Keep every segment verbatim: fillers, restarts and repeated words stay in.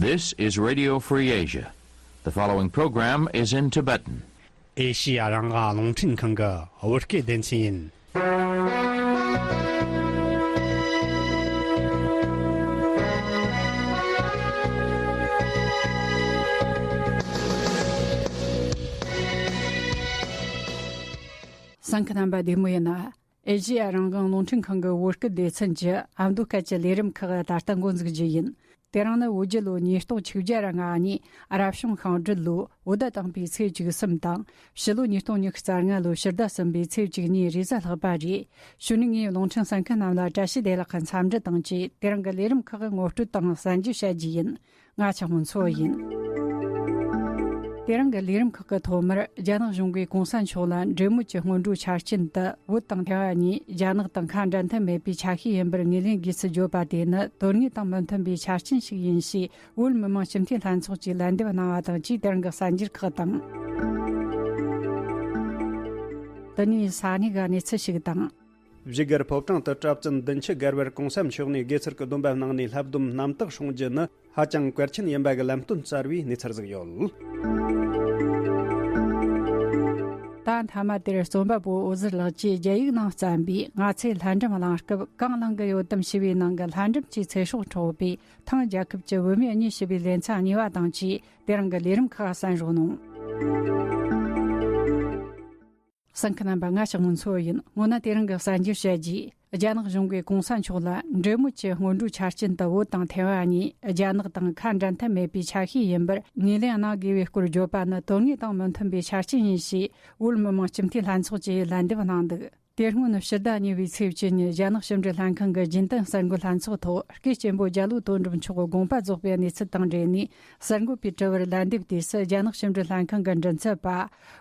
This is Radio Free Asia. The following program is in Tibetan. ཨེ་ཤི་ཡ་རང་དབང་རླུང་འཕྲིན་ཁང་གི་བོད་སྐད་སྡེ་ཚན་ཡིན། གསན་མཁན་རྣམ་པ་བདེ་མོ་ཡིན་ན། ཨེ་ཤི་ཡ་རང་དབང་རླུང་འཕྲིན་ཁང་གི་བོད་སྐད་སྡེ་ཚན་གྱི་ཨ་མདོ་སྐད་ཀྱི་ལས་རིམ་ཁག་ད་ལྟ་འགོ་འཛུགས་རྒྱུ་ཡིན། དེ་རིང་ནི་བོད་རྒྱལ་ལོ་ཉིས་སྟོང་ཆིག་བརྒྱ་ར་ལྔ་ནས་རབ་བྱུང་ཤིང་སྦྲུལ་ལོ་བོད་ཟླ་དང་པོའི་ཚེས་བཅུ་གསུམ་དང་། ཕྱི་ལོ་ཉིས་སྟོང་ཉི་ཤུ་རྩ་ལྔ་ལོའི་ཕྱི་ཟླ་གསུམ་པའི་ཚེས་བཅུ་གཉིས་རེས་གཟའ་ལྷག་པ་རེད། གཞུག་ནས་ངས་རླུང་འཕྲིན་གསན་མཁན་རྣམས་ལ་བཀྲ་ཤིས་བདེ་ལེགས་ཀྱི་འཚམས་འདྲི་དང་བཅས། དེ་རིང་གི་ལས་རིམ་ཁག་གི་ངོ་སྤྲོད་དང་གསན་རྒྱུ་བྱ་རྒྱུ་ཡིན། ང་ཆགས་མོ་མཚོ་ཡིན། དེ་རིང་གི་ལས་རིམ་ཁག་གི་ཐོག་མར་རྒྱ་ནག་གཞུང་གིས་གོང་ས་མཆོག་ལ་འབྲེལ་མོལ་གྱི་སྔོན་འགྲོའི་ཆ་རྐྱེན་དུ་བོད་དང་ཐའེ་ཝན་གཉིས་རྒྱ་ནག་དང་ཁ་འགྲན་ཐབས་མེད་པའི་ཆ་ཤས་ཡིན་པར་ངོས་ལེན་དགོས་ཚུལ་བརྗོད་པ་དེ་ནི་དོན་དངོས་དང་མི་མཐུན་པའི་ཆ་རྐྱེན་ཞིག་ཡིན་ཞེས་བོད་མི་མང་སྤྱི་འཐུས་ལྷན་ཚོགས་ཀྱིས་ལན་འདེབས་གནང་བ་དང་བཅས། དེ་རིང་གི་གསར་འགྱུར་ཁག་དང་། དེ་ནས་ས་གནས་ཀྱི་གནས་ཚུལ་ཞིག་དང་། བཞུགས་སྒར་ཕོ་བྲང་དུ་གྲྭ་བཙུན་བདུན་ཅུ་བརྒལ་བར་གོང་ས་མཆོག་ནས་དགེ་ཚུལ་གྱི་སྡོམ་པ་གནང་ནས་ལྷ་སྡོམ་རྣམ་དག་སྲུང་རྒྱུ་ནི་ཧ་ཅང་གལ་ཆེན་ཡིན་པ་གི་ལམ་སྟོན་གསར་བའི་གནས་ཚུལ་ཟིག་ཡོད། ད་མཐའ་མ་དེར་རྩོམ་པ་པོ་འོད་ཟེར་ལགས་ཀྱིས་རྒྱ་ཡིག་ནང་བརྩམས་པའི་ང་ཚོས་ལྷ་འབྲུམ་གླེང་སྐབས་གང་གླེང་གི་ཡོད་དམ་ཞེས་པའི་ནང་གི་ལྷ་འབྲུམ་གྱི་ཚེ་སྲོག་འཕྲོག་པའི་ཐང་རྒྱལ་ཁབ་ཀྱི་བུད་མེད་གཉིས་ཞེས་པའི་ལེ་ཚན་གཉིས་པ་དང་བཅས། དེ་རིང་གི་ལས་རིམ་ཁག་གསན་རོགས་གནང་། གསན་མཁན་རྣམ་པ། ང་ཆགས་མོ་མཚོ་ཡིན། སྔོན་ན་དེ་རིང་གི་གསར་འགྱུར་བཤད་རྗེས། རྒྱ་ནག་གཞུང་གིས་གོང་ས་མཆོག་ལ་འབྲེལ་མོལ་གྱི་སྔོན་འགྲོའི་ཆ་རྐྱེན་དུ་བོད་དང་ཐའེ་ཝན་གཉིས་རྒྱ་ནག་དང་ཁ་འགྲན་ཐབས་མེད་པའི་ཆ་ཤས་ཡིན་པར་ངོས་ལེན་གནང་དགོས་པའི་སྐོར་བརྗོད་པ་ནི་དོན་དངོས་དང་མི་མཐུན་པའི་ཆ་རྐྱེན་ཡིན་ཞེས་བོད་མི་མང་སྤྱི་འཐུས་ལྷན་ཚོགས་ཀྱིས་ལན་འདེབས་གནང་འདུག། དེ་སྔོན་ཕྱི་ཟླ་གཉིས་པའི་ཚེས་བཅུ་ཉིན་རྒྱ་ནག་ཕྱི་འབྲེལ་ལྷན་ཁང་གི་རྒྱུན་གཏན་གསར་འགོད་ལྷན་ཚོགས་ཐོག་སྐུ་གཅེན་པོ་རྒྱ་ལོ་དོན་གྲུབ་མཆོག་གི་དགོངས་པ་རྫོགས་པའི་གནས་ཚུལ་དང་འབྲེལ་ནས་གསར་འགོད་པའི་དྲི་བར་ལན་འདེབས་དུས་སུ། རྒྱ་ནག་ཕྱི་འབྲེལ་ལྷན་ཁང་གི་མགྲིན་ཚབ་པ་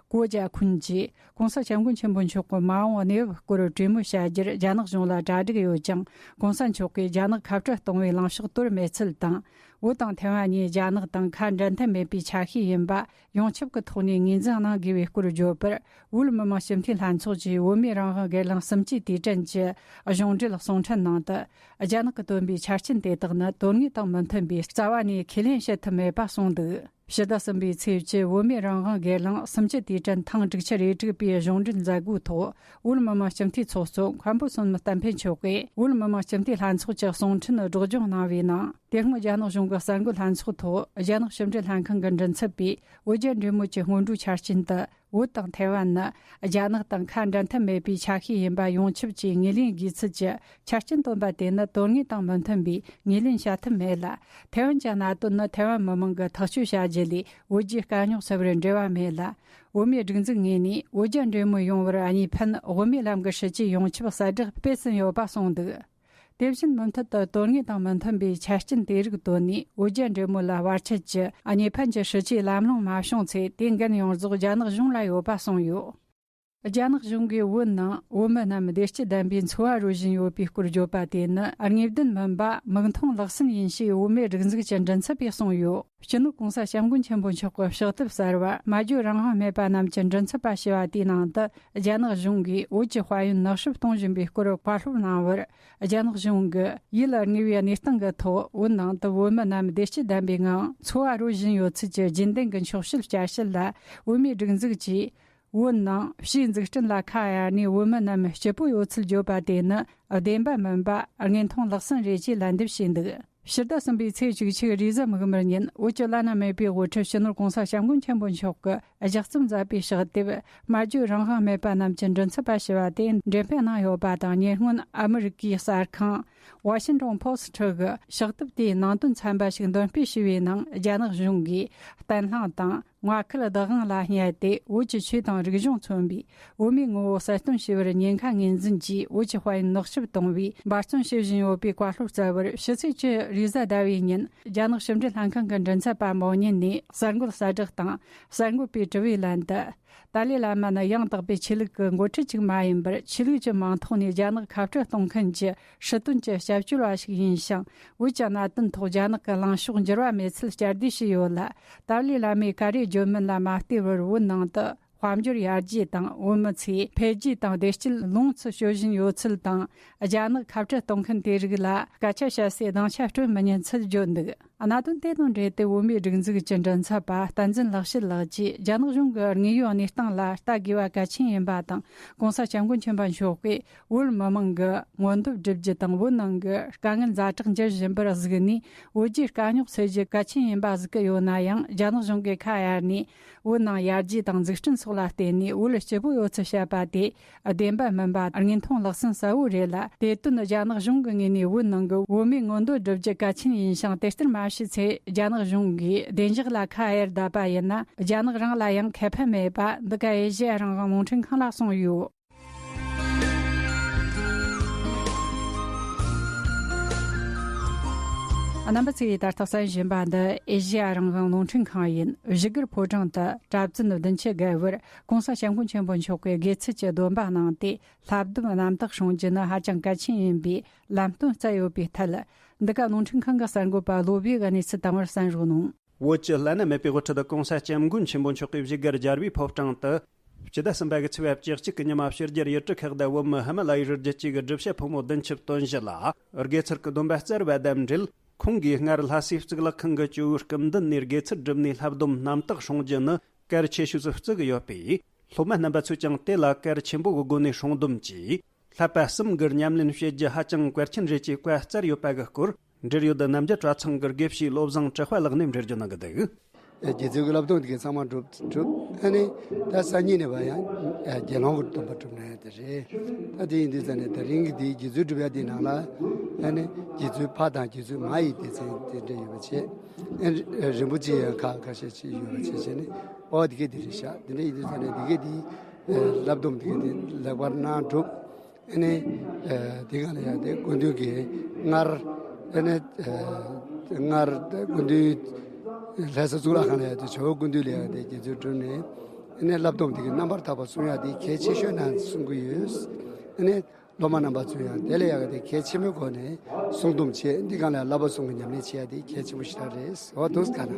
ཀོ་ཅཱ་ཁུན་གྱིས། གོང་ས་སྐྱབས་མགོན་ཆེན་པོ་མཆོག་གི་མ་འོངས་གནས་བབ་སྐོར་གྲོས་མོལ་བྱ་རྒྱུར་རྒྱ་ནག་གཞུང་ལ་གྲ་སྒྲིག་ཡོད་ཀྱང་། གོང་ས་མཆོག་གིས་རྒྱ་ནག་ཁ་བྲལ་གཏོང་བའི་ལངས་ཕྱོགས་དོར་མེད་ཚུལ་དང་། བོད་དང་ཐའེ་ཝན་གཉིས་རྒྱ་ནག་དང་ཁ་འགྲན་ཐབས་མེད་པའི་ཆ་ཤས་ཡིན་པ་ཡོངས་ཁྱབ་ཀྱི་ཐོག་ནས་ངོས་འཛིན་གནང་དགོས་པའི་སྐོར་བརྗོད་པར། བོད་མི་མང་སྤྱི་འཐུས་ལྷན་ཚོགས་ཀྱིས་བོད་མིའི་རང་དབང་སྒེར་ལངས་གསུམ་བཅུའི་དུས་དྲན་གྱི་གཞུང་འབྲེལ་གསུང་འཕྲིན་ནང་དུ། རྒྱ་ནག་གིས་བཏོན་པའི་ཆ་རྐྱེན་དེ་དག་ནི་དོན་དངོས་དང་མི་མཐུན་པས། རྩ་བ་ནས་ཁས་ལེན་བྱེད་ཐུབ་མེད་པ་གསུངས་འདུག། ཕྱི་ཟླ་གསུམ་པའི་ཚེས་བཅུ། བོད་མིའི་རང་དབང་སྒེར་ལངས་གསུམ་བཅུའི་དུས་དྲན་ཐེངས་དྲུག་ཅུ་རེ་དྲུག་པའི་གཞུང་འབྲེལ་མཛད་སྒོའི་ཐོག། བོད་མི་མང་སྤྱི་འཐུས་ཚོགས་གཙོ་མཁན་པོ་བསོད་ནམས་བསྟན་འཕེལ་མཆོག་གིས་བོད་མི་མང་སྤྱི་འཐུས་ལྷན་ཚོགས་ཀྱི་གསུང་འཕྲིན་སྒྲོག་སྦྱང་གནང་བའི་ནང་། དེ་སྔོན་རྒྱ་ནག་གཞུང་གི་གསར་འགོད་ལྷན་ཚོགས་ཐོག་རྒྱ་ནག་ཕྱི་འབྲེལ་ལྷན་ཁང་གི་མགྲིན་ཚབ་པས། བོད་རྒྱ་འབྲེལ་མོལ་གྱི་སྔོན་འགྲོའི་ཆ་རྐྱེན་དུ། བོད་དང་ཐའེ་ཝན་ནི་རྒྱ་ནག་དང་ཁ་འགྲན་ཐབས་མེད་པའི་ཆ་ཤས་ཡིན་པ་ཡོངས་ཁྱབ་ཀྱིས་ངོས་ལེན་དགོས་ཚུལ་གྱི་ཆ་རྐྱེན་བཏོན་པ་དེ་ནི་དོན་དངོས་དང་མི་མཐུན་པས་ངོས་ལེན་བྱ་ཐབས་མེད་ལ། ཐའེ་ཝན་གྱི་གནད་དོན་ནི་ཐའེ་ཝན་མི་མང་གིས་ཐག་གཅོད་བྱ་རྒྱུ་ལས་བོད་རྒྱའི་དཀའ་རྙོག་སེལ་བར་འབྲེལ་བ་མེད་ལ། བོད་མིའི་སྒྲིག་འཛུགས་ངོས་ནས་བོད་རྒྱ་འབྲེལ་མོལ་ཡོང་བར་གཉིས་ཕན་དབུ་མའི་ལམ་གྱི་སྲིད་ཇུས་ཡོངས་ཁྱབ་གསལ་བསྒྲགས་སྤེལ་ཟིན་ཡོད་པ་གསུངས་འདུག། དེ་བཞིན་མུ་མཐུད་དུ་དོན་དངོས་དང་མི་མཐུན་པའི་ཆ་རྐྱེན་དེ་རིགས་བཏོན་ནས་བོད་རྒྱ་འབྲེལ་མོལ་ལ་བར་ཆད་ཀྱི་གཉིས་ཕན་གྱི་སྲིད་ཇུས་ལམ་ལྷོང་མ་བྱུང་ཚེ། དེའི་འགན་ཡོངས་རྫོགས་རྒྱ་ནག་གཞུང་ལ་ཡོད་པ་གསུངས་ཡོད། རྒྱ་ནག་གཞུང་གིས་བོད་ནང་བོད་མི་རྣམས་བདེ་སྐྱིད་ལྡན་པའི་འཚོ་བ་རོལ་བཞིན་ཡོད་པའི་སྐོར་བརྗོད་པ་དེ་ནི་དངོས་བདེན་མིན་པ། མིག་མཐོང་ལག་ཟིན་ཡིན་ཞེས་བོད་མིའི་སྒྲིག་འཛུགས་ཀྱི་མགྲིན་ཚབ་པས་གསུངས་ཡོད། སྤྱི་ནོར་གོང་ས་སྐྱབས་མགོན་ཆེན་པོ་མཆོག་གི་ཕྱག་དེབ་གསར་བ། སྨྲ་བརྗོད་རང་དབང་སྨྲས་པ་རྣམས་ཀྱི་མགྲིན་ཚབ་པ་ཞེས་པ་དེའི་ནང་དུ། རྒྱ་ནག་གཞུང་གིས་བོད་ཀྱི་དཔལ་ཡོན་ནག་ཞིབ་གཏོང་བཞིན་པའི་སྐོར་བཀའ་སློབ་གནང་བར། རྒྱ་ནག་གཞུང་གིས་ཡིད་ལ་ངེས་པའི་གནས་སྟངས་ཀྱི་ཐོག་བོད་ནང་དུ་བོད་མི་རྣམས་བདེ་སྐྱིད་ལྡན་པའི་ངང་འཚོ་བ་རོལ་བཞིན་ཡོད་ཚུལ་གྱི་རྒྱུན་ལྡན་གྱི་འཁྱོག་བཤད་བསྐྱར་བཤད་ལ། བོད་མིའི་སྒྲིག་འཛུགས་ཀྱིས་བོད་ནང་ཕྱིའི་འཛུགས་སྐྲུན་ལ་ཁ་གཡར་ནས། བོད་མི་རྣམས་སྐྱིད་པོ་ཡོད་ཚུལ་བརྗོད་པ་དེ་ནི་བདེན་པ་མིན་པ། དངོས་མཐོང་ལག་ཟིན་རེད་ཅེས་ལན་འདེབས་བྱས་འདུག། ཕྱི་ཟླ་གསུམ་པའི་ཚེས་བཅུ་གཅིག་རེས་གཟའ་མིག་དམར་ཉིན། བོད་ཀྱི་བླ་ན་མེད་པའི་དབུ་ཁྲིད་སྤྱི་ནོར་གོང་ས་སྐྱབས་མགོན་ཆེན་པོ་མཆོག་གིས་ལྗགས་རྩོམ་མཛད་པའི་ཕྱག་དེབ། སྨྲ་བརྗོད་རང་དབང་སྨྲས་པ་རྣམས་ཀྱི་མགྲིན་ཚབ་པ་ཞེས་པ་དེ་འགྲེམས་སྤེལ་གནང་ཡོད་པ་དང་། ཉེ་སྔོན་ཨ་མི་རི་ཀའི་གསར་ཁང་Washington Post་གི་ཕྱག་དེབ་དེའི་ནང་དོན་ཚན་པ་ཞིག་འདོན་སྤེལ་ཞུས་པའི་ནང་། རྒྱ་ནག་གཞུང་གིས་བརྟན་ལྷིང་དང་མངའ་ཁུལ་བདག་དབང་ལ་བསྙད་དེ། བོད་ཀྱི་ཆོས་དང་རིག་གཞུང་མཚོན་པའི་བོད་མིའི་ངོ་བོ་གསལ་སྟོན་བྱས་པར་ཉེན་ཁ་ངོས་འཛིན་གྱིས། བོད་ཀྱི་དཔལ་ཡོན་ནག་ཞིབ་གཏོང་བའི་འབད་བརྩོན་བྱེད་བཞིན་ཡོད་པའི་བཀའ་སློབ་སྩལ་བར། ཕྱི་ཚེས་བཅུ་རེས་གཟའ་ཟླ་བའི་ཉིན། རྒྱ་ནག་ཕྱི་འབྲེལ་ལྷན་ཁང་གི་མགྲིན་ཚབ་པ་མོ་ཉིན་ནས་གསར་འགོད་གསལ་བསྒྲགས་དང་། གསར་འགོད་པའི་དྲི་བའི་ལན་དུ། ཏཱ་ལའི་བླ་མ་ནི་ཡང་དག་པའི་ཆོས་ལུགས་ཀྱི་འགོ་ཁྲིད་ཅིག་མ་ཡིན་པར། ཆོས་ལུགས་ཀྱི་མིང་ཐོག་ནས་རྒྱ་ནག་ཁ་བྲལ་གཏོང་མཁན་གྱི་སྲིད་དོན་གྱི་སྐྱབས་བཅོལ་བ་ཞིག་ཡིན་ཞིང་། བོད་ཀྱི་གནད་དོན་ཐོག་རྒྱ་ནག་གི་ལངས་ཕྱོགས་འགྱུར་བ་མེད་ཚུལ་བསྐྱར་ཟློས་བྱས་ཡོད་ལ། ཏཱ་ལའི་བླ་མས་ག་རེ་བརྗོད་མིན་ལ་མ་བལྟས་པར། བོད་ནང་དུ་དཔལ་འབྱོར་ཡར་རྒྱས་དང་། བོད་མི་ཚོས་འཕེལ་རྒྱས་དང་བདེ་སྐྱིད་ལོངས་སུ་སྤྱོད་བཞིན་ཡོད་ཚུལ་དང་། རྒྱ་ནག་ཁ་བྲལ་གཏོང་མཁན་དེ་རིགས་ལ་སྐད་ཆ་བཤད་སའི་སྡིངས་ཆ་བསྐྲུན་མི་ཉན་ཚུལ་བརྗོད་འདུག། གནད་དོན་དེ་དང་འབྲེལ་ཏེ། བོད་མིའི་སྒྲིག་འཛུགས་ཀྱི་མགྲིན་ཚབ་པ་བསྟན་འཛིན་ལེགས་བཤད་ལགས་ཀྱིས། རྒྱ་ནག་གཞུང་གི་དངོས་ཡོད་གནས་སྟངས་ལ་ལྟ་དགོས་པ་གལ་ཆེན་ཡིན་པ་དང་། ྋགོང་ས་ྋསྐྱབས་མགོན་ཆེན་པོ་མཆོག་གིས་བོད་མི་མང་གི་མངོན་འདོད་བསྒྲུབ་རྒྱུ་དང་། བོད་ནང་གི་དཀའ་ངལ་ཛ་དྲག་འགྱུར་བཞིན་པར་གཟིགས་ནས། བོད་རྒྱའི་དཀའ་རྙོག་སེལ་རྒྱུ་གལ་ཆེན་ཡིན་པ་གཟིགས་ཀྱི་ཡོད་ན་ཡང་། རྒྱ་ནག་གཞུང་གིས་ཁ་གཡར་ནས། བོད་ནང་ཡར་རྒྱས་དང་འཛུགས་སྐྲུན་སོགས་ལ་བརྟེན་ནས། བོད་སྐྱིད་པོ་ཡོད་ཚུལ་བཤད་པ་དེ་བདེན་པ་མིན་པ། དངོས་མཐོང་ལག་ཟིན་གསལ་བོ་རེད་ལ། དེ་དོན་རྒྱ་ནག་གཞུང་གི་ངོས་ནས་བོད་ནང་གི་བོད་མིའི་མངོན་འདོད་བསྒྲུབ་རྒྱུ་གལ་ཆེན་ཡིན་ཞིང་། དེ་ལྟར་མ་བྱས་ཚེ། རྒྱ་ནག་གཞུང་གིས་བདེ་འཇགས་ལ་ཁ་གཡར་བསྡད་པ་ཡིན་ན། རྒྱ་ནག་རང་ལ་ཡང་ཁེ་ཕན་མེད་པ། འདི་ག་ཨེ་ཤེ་ཡ་རང་དབང་རླུང་འཕྲིན་ཁང་ལ་གསུངས་ཡོད། རྣམ་པ་ཚོས་ད་ལྟ་གསན་བཞིན་པ་འདི་ཨེ་ཤེ་ཡ་རང་དབང་རླུང་འཕྲིན་ཁང་ཡིན། བཞུགས་སྒར་ཕོ་བྲང་དུ་གྲྭ་བཙུན་བདུན་ཅུ་བརྒལ་བར་ྋགོང་ས་ྋསྐྱབས་མགོན་ཆེན་པོ་མཆོག་གིས་དགེ་ཚུལ་གྱི་སྡོམ་པ་གནང་སྟེ། ལྷ་སྡོམ་རྣམ་དག་སྲུང་རྒྱུ་ནི་ཧ་ཅང་གལ་ཆེན་ཡིན་པའི་ལམ་སྟོན་སྩལ་ཡོད་པའི་ཐད། འདི་ག་རླུང་འཕྲིན་ཁང་གི་གསར་འགོད་པ་བློ་བྷེ་གིས་གནས་ཚུལ་དང་པོར་གསན་རོགས་གནང་། བོད་ཀྱི་བླ་ན་མེད་པའི་དབུ་ཁྲིད་ྋགོང་ས་ྋསྐྱབས་མགོན་ཆེན་པོ་མཆོག་གིས་བཞུགས་སྒར་རྒྱལ་བའི་ཕོ་བྲང་དུ། སྤྱི་ཟླ་གསུམ་པ་གི་ཚེས་པ་བཅུ་གཅིག་གི་ཉི་མ་ཕྱི་རྒྱལ་ཡུལ་གྲུ་ཁག་དང་བོད་མི་ཧི་མ་ལ་ཡའི་རི་རྒྱུད་ཅུས་ཀྱི་སྒྲུབ་བྱེད་ཕོ་མོ་བདུན་ཅུ་དོན་བཞི་ལ་དགེ་ཚུལ་གྱི་སྡོམ་པ་སྩལ་བ་དང་འབྲེལ། ཁོང་གིས་སྔར་ལྷ་སའི་གཙུག་ལག་ཁང་གི་ཇོ་བོའི་སྐུ་མདུན་ནས་དགེ་ཚུལ་བསྒྲུབས་ནས་ལྷ་སྡོམ་རྣམ་དག་སྲུང་རྒྱུ་ནི་གལ་ཆེ་ཤོས་སུ་བརྩི་གི་ཡོད་པས། སློབ་མ་རྣམ་པ་ཚོས་ཀྱང་དེ་ལ་གལ་ཆེན་པོ་གི་སྒོ་ནས་སྲུང་སྡོམ་གྱིས། བསླབ་པ་གསུམ་གྱི་ཉམས་ལེན་བྱེད་རྒྱུ་ཧ་ཅང་གལ་ཆེན་རེད་ཅེས་བཀའ་སྩལ་ཡོད་པ་གི་སྐོར། འབྲེལ་ཡོད་རྣམ་རྒྱལ་གྲྭ་ཚང་གི་དགེ་བཤེས་བློ་བཟང་གྲགས་པ་ལགས་ནས་འགྲེལ་བརྗོད་གནང་གི་འདུག། དགེ་ཚུལ་གྱི་བསླབ་སྡོམ་དེ་གའི་ཚང་མ་གྲུབ་གྲུབ། ཨ་ནི་ད་སང་ཉིན་ནས་བ་ཡང་དགེ་སློང་གི་སྡོམ་པ་གྲུབ་ནས་དེ་རེད། ད་དེ་ཡིན་དུས་ཙང་ནས་དེ་རིང་གི་དེའི་དགེ་ཚུལ་སྒྲུབ་ཡ་དེའི་ནང་ལ། ཨ་ནི་དགེ་ཚུལ་ཕ་དང་དགེ་ཚུལ་མ་ཡི་སྡེ་ཚན་དེ་འདྲ་ཡོད་པ་བྱས། ཨ་ནི་རིན་པོ་ཆེ་ཡང་ཁག་ཁ་ཤས་ཅིག་ཡོད་པ་བྱས་བྱས་ནས། ཨོ་དེ་གའི་དེ་རེད་ཤག། དེ་འདྲ་ཡིན་དུས་ཙང་ནས་དེ་གའི་དེའི་བསླབ་སྡོམ་དེ་གའི་དེ་ལེགས་པར་གནང་གྲུབ། ཨ་ནི། ཨ། དེ་ག་ལ་ཡང་དེ་སྐུ་མདུན་གྱིས་སྔར། ཨ་ནི། ཨ། སྔར་དེ་སྐུ་མདུན། ལྷ་ས་གཙུག་ལག་ཁང་ལ་ཡང་དེ་ཇོ་བོ་སྐུ་མདུན་ལ་ཡང་དེ་དགེ་ཚུལ་གྲུབ་ནས། ཨ་ནི་བསླབ་སྡོམ་དེ་གའི་རྣམ་པར་དག་པ་སྲུང་ཡག་དེ་གལ་ཆེ་ཤོས་ནང་གསུང་གི་ཡོད། ཨ་ནི་སློབ་མ་རྣམ་པ་ཚོས་ཡང་དེ་ལ་ཡང་དེ་གལ་ཆེན་པོའི་སྒོ་ནས་སྲུང་སྡོམ་བྱེད། འདི་ག་ལ་ཡང་བསླབ་པ་གསུམ་གྱི་ཉམས་ལེན་བྱེད་ཡག་དེ་གལ་ཆེན་པོ་ཞེ་དྲག་རེད། འོ་དུས་ག་ན།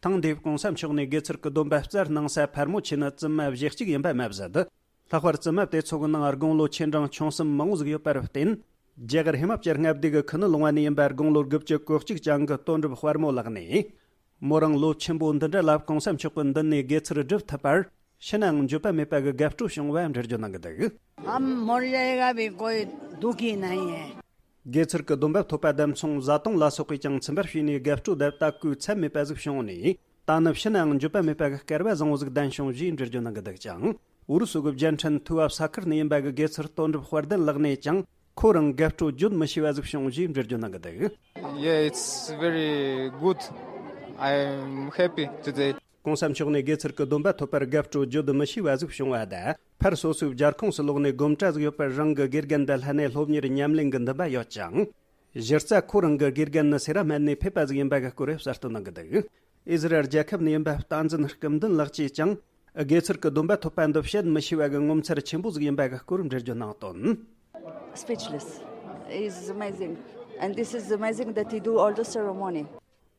ཐེངས་འདིའི་ྋགོང་ས་མཆོག་ནས་དགེ་ཚུལ་གྱི་སྡོམ་པ་སྩལ་གནང་ས་ཕལ་མོ་ཆེ་ནི་བཙུན་མ་བཞི་གཅིག་ཡིན་པ་མ་ཟད། ལྷག་པར་བཙུན་མ་དེ་ཚོ་གི་ནང་དགུང་ལོ་ཆེ་འབྲིང་ཆུང་གསུམ་མང་བོ་ཟིག་ཡོད་པར་བརྟེན། རྒྱ་གར་ཧི་མ་ཅལ་མངའ་སྡེ་གི་ཁུ་ནུ་ལུང་བ་ནས་ཡིན་པ་དགུང་ལོ་དགུ་བཅུ་གོ་གཅིག་ཅན་གྱི་དོན་གྲུབ་དཔལ་མོ་ལགས་ནས། མོ་རང་ལོ་ཆེན་པོ་འདི་འདྲ་ལ་ྋགོང་ས་མཆོག་གི་མདུན་ནས་དགེ་ཚུལ་སྒྲུབ་ཐུབ་པར་ཕྱི་ནའང་འགྱོད་པ་མེད་པ་གི་དགའ་སྤྲོ་བྱུང་བ་འགྲེལ་བརྗོད་གནང་གི་འདུག། हम मर जाएगा भी कोई दुख ही नहीं है। དགེ་ཚུལ་གྱི་སྡོམ་པ་ཐོབ་པ་དང་མཚུངས། བཟའ་བཏུང་ལ་སོགས་པས་ཀྱང་ཚིམ་པར་བྱས་ནས་དགའ་སྤྲོ་དང་དད་གུས་ཚད་མེད་པ་ཟིག་བྱུང་ནས། ད་ནི་ཕྱི་ནའང་འགྱོད་པ་མེད་པ་གི་སྐལ་བ་བཟང་བོ་ཟིག་ལྡན་བྱུང་ཞེས་འགྲེལ་བརྗོད་གནང་གི་འདུག་ཅིང་། ཨུ་རུ་སུ་གི་རྒྱལ་ཕྲན་ཐུ་བ་ས་ཁུལ་ནས་ཡིན་པ་གི་དགེ་ཚུལ་དོན་གྲུབ་དཔལ་ལྡན་ལགས་ནས་ཀྱང་། ཁོ་རང་དགའ་སྤྲོ་བརྗོད་མི་ཤེས་པ་ཟིག་བྱུང་ཞེས་འགྲེལ་བརྗོད་གནང་གི་འདུག། Yeah, it's very good. I'm happy today. ྋགོང་ས་མཆོག་ནས་དགེ་ཚུལ་གྱི་སྡོམ་པ་ཐོབ་པར་དགའ་སྤྲོ་བརྗོད་མི་ཤེས་པ་ཟིག་བྱུང་བ་དང་། ཕར་སོ་སོའི་སྦྱར་ཁོངས་སུ་ལོག་ནས་དགོན་གྲྭ་ཟིག་ཡོད་པར་རང་གི་དགེ་རྒན་དང་ལྷན་ནས་སློབ་གཉེར་ཉམས་ལེན་གྱི་འདུན་པ་ཡོད་ཅིང་། གཞི་རྩ་ཁོ་རང་གི་དགེ་རྒན་ནི་སེ་ར་སྨད་ནས་ཕེབས་པ་ཟིག་ཡིན་པ་གི་སྐོར་གསལ་སྟོན་གནང་གི་འདུག། ཨི་ཟི་རལ་རྒྱལ་ཁབ་ནས་ཡིན་པ་བསྟན་འཛིན་སྐུ་མདུན་ལགས་ཀྱིས་ཀྱང་། དགེ་ཚུལ་གྱི་སྡོམ་པ་ཐོབ་པ་འདི་བཤད་མི་ཤེས་པ་གི་ངོ་མཚར་ཆེན་པོ་ཟིག་ཡིན་པ་གི་སྐོར་འགྲེལ་བརྗོད་གནང་དོན། Speechless. It's amazing. And this is amazing that he do all the ceremony.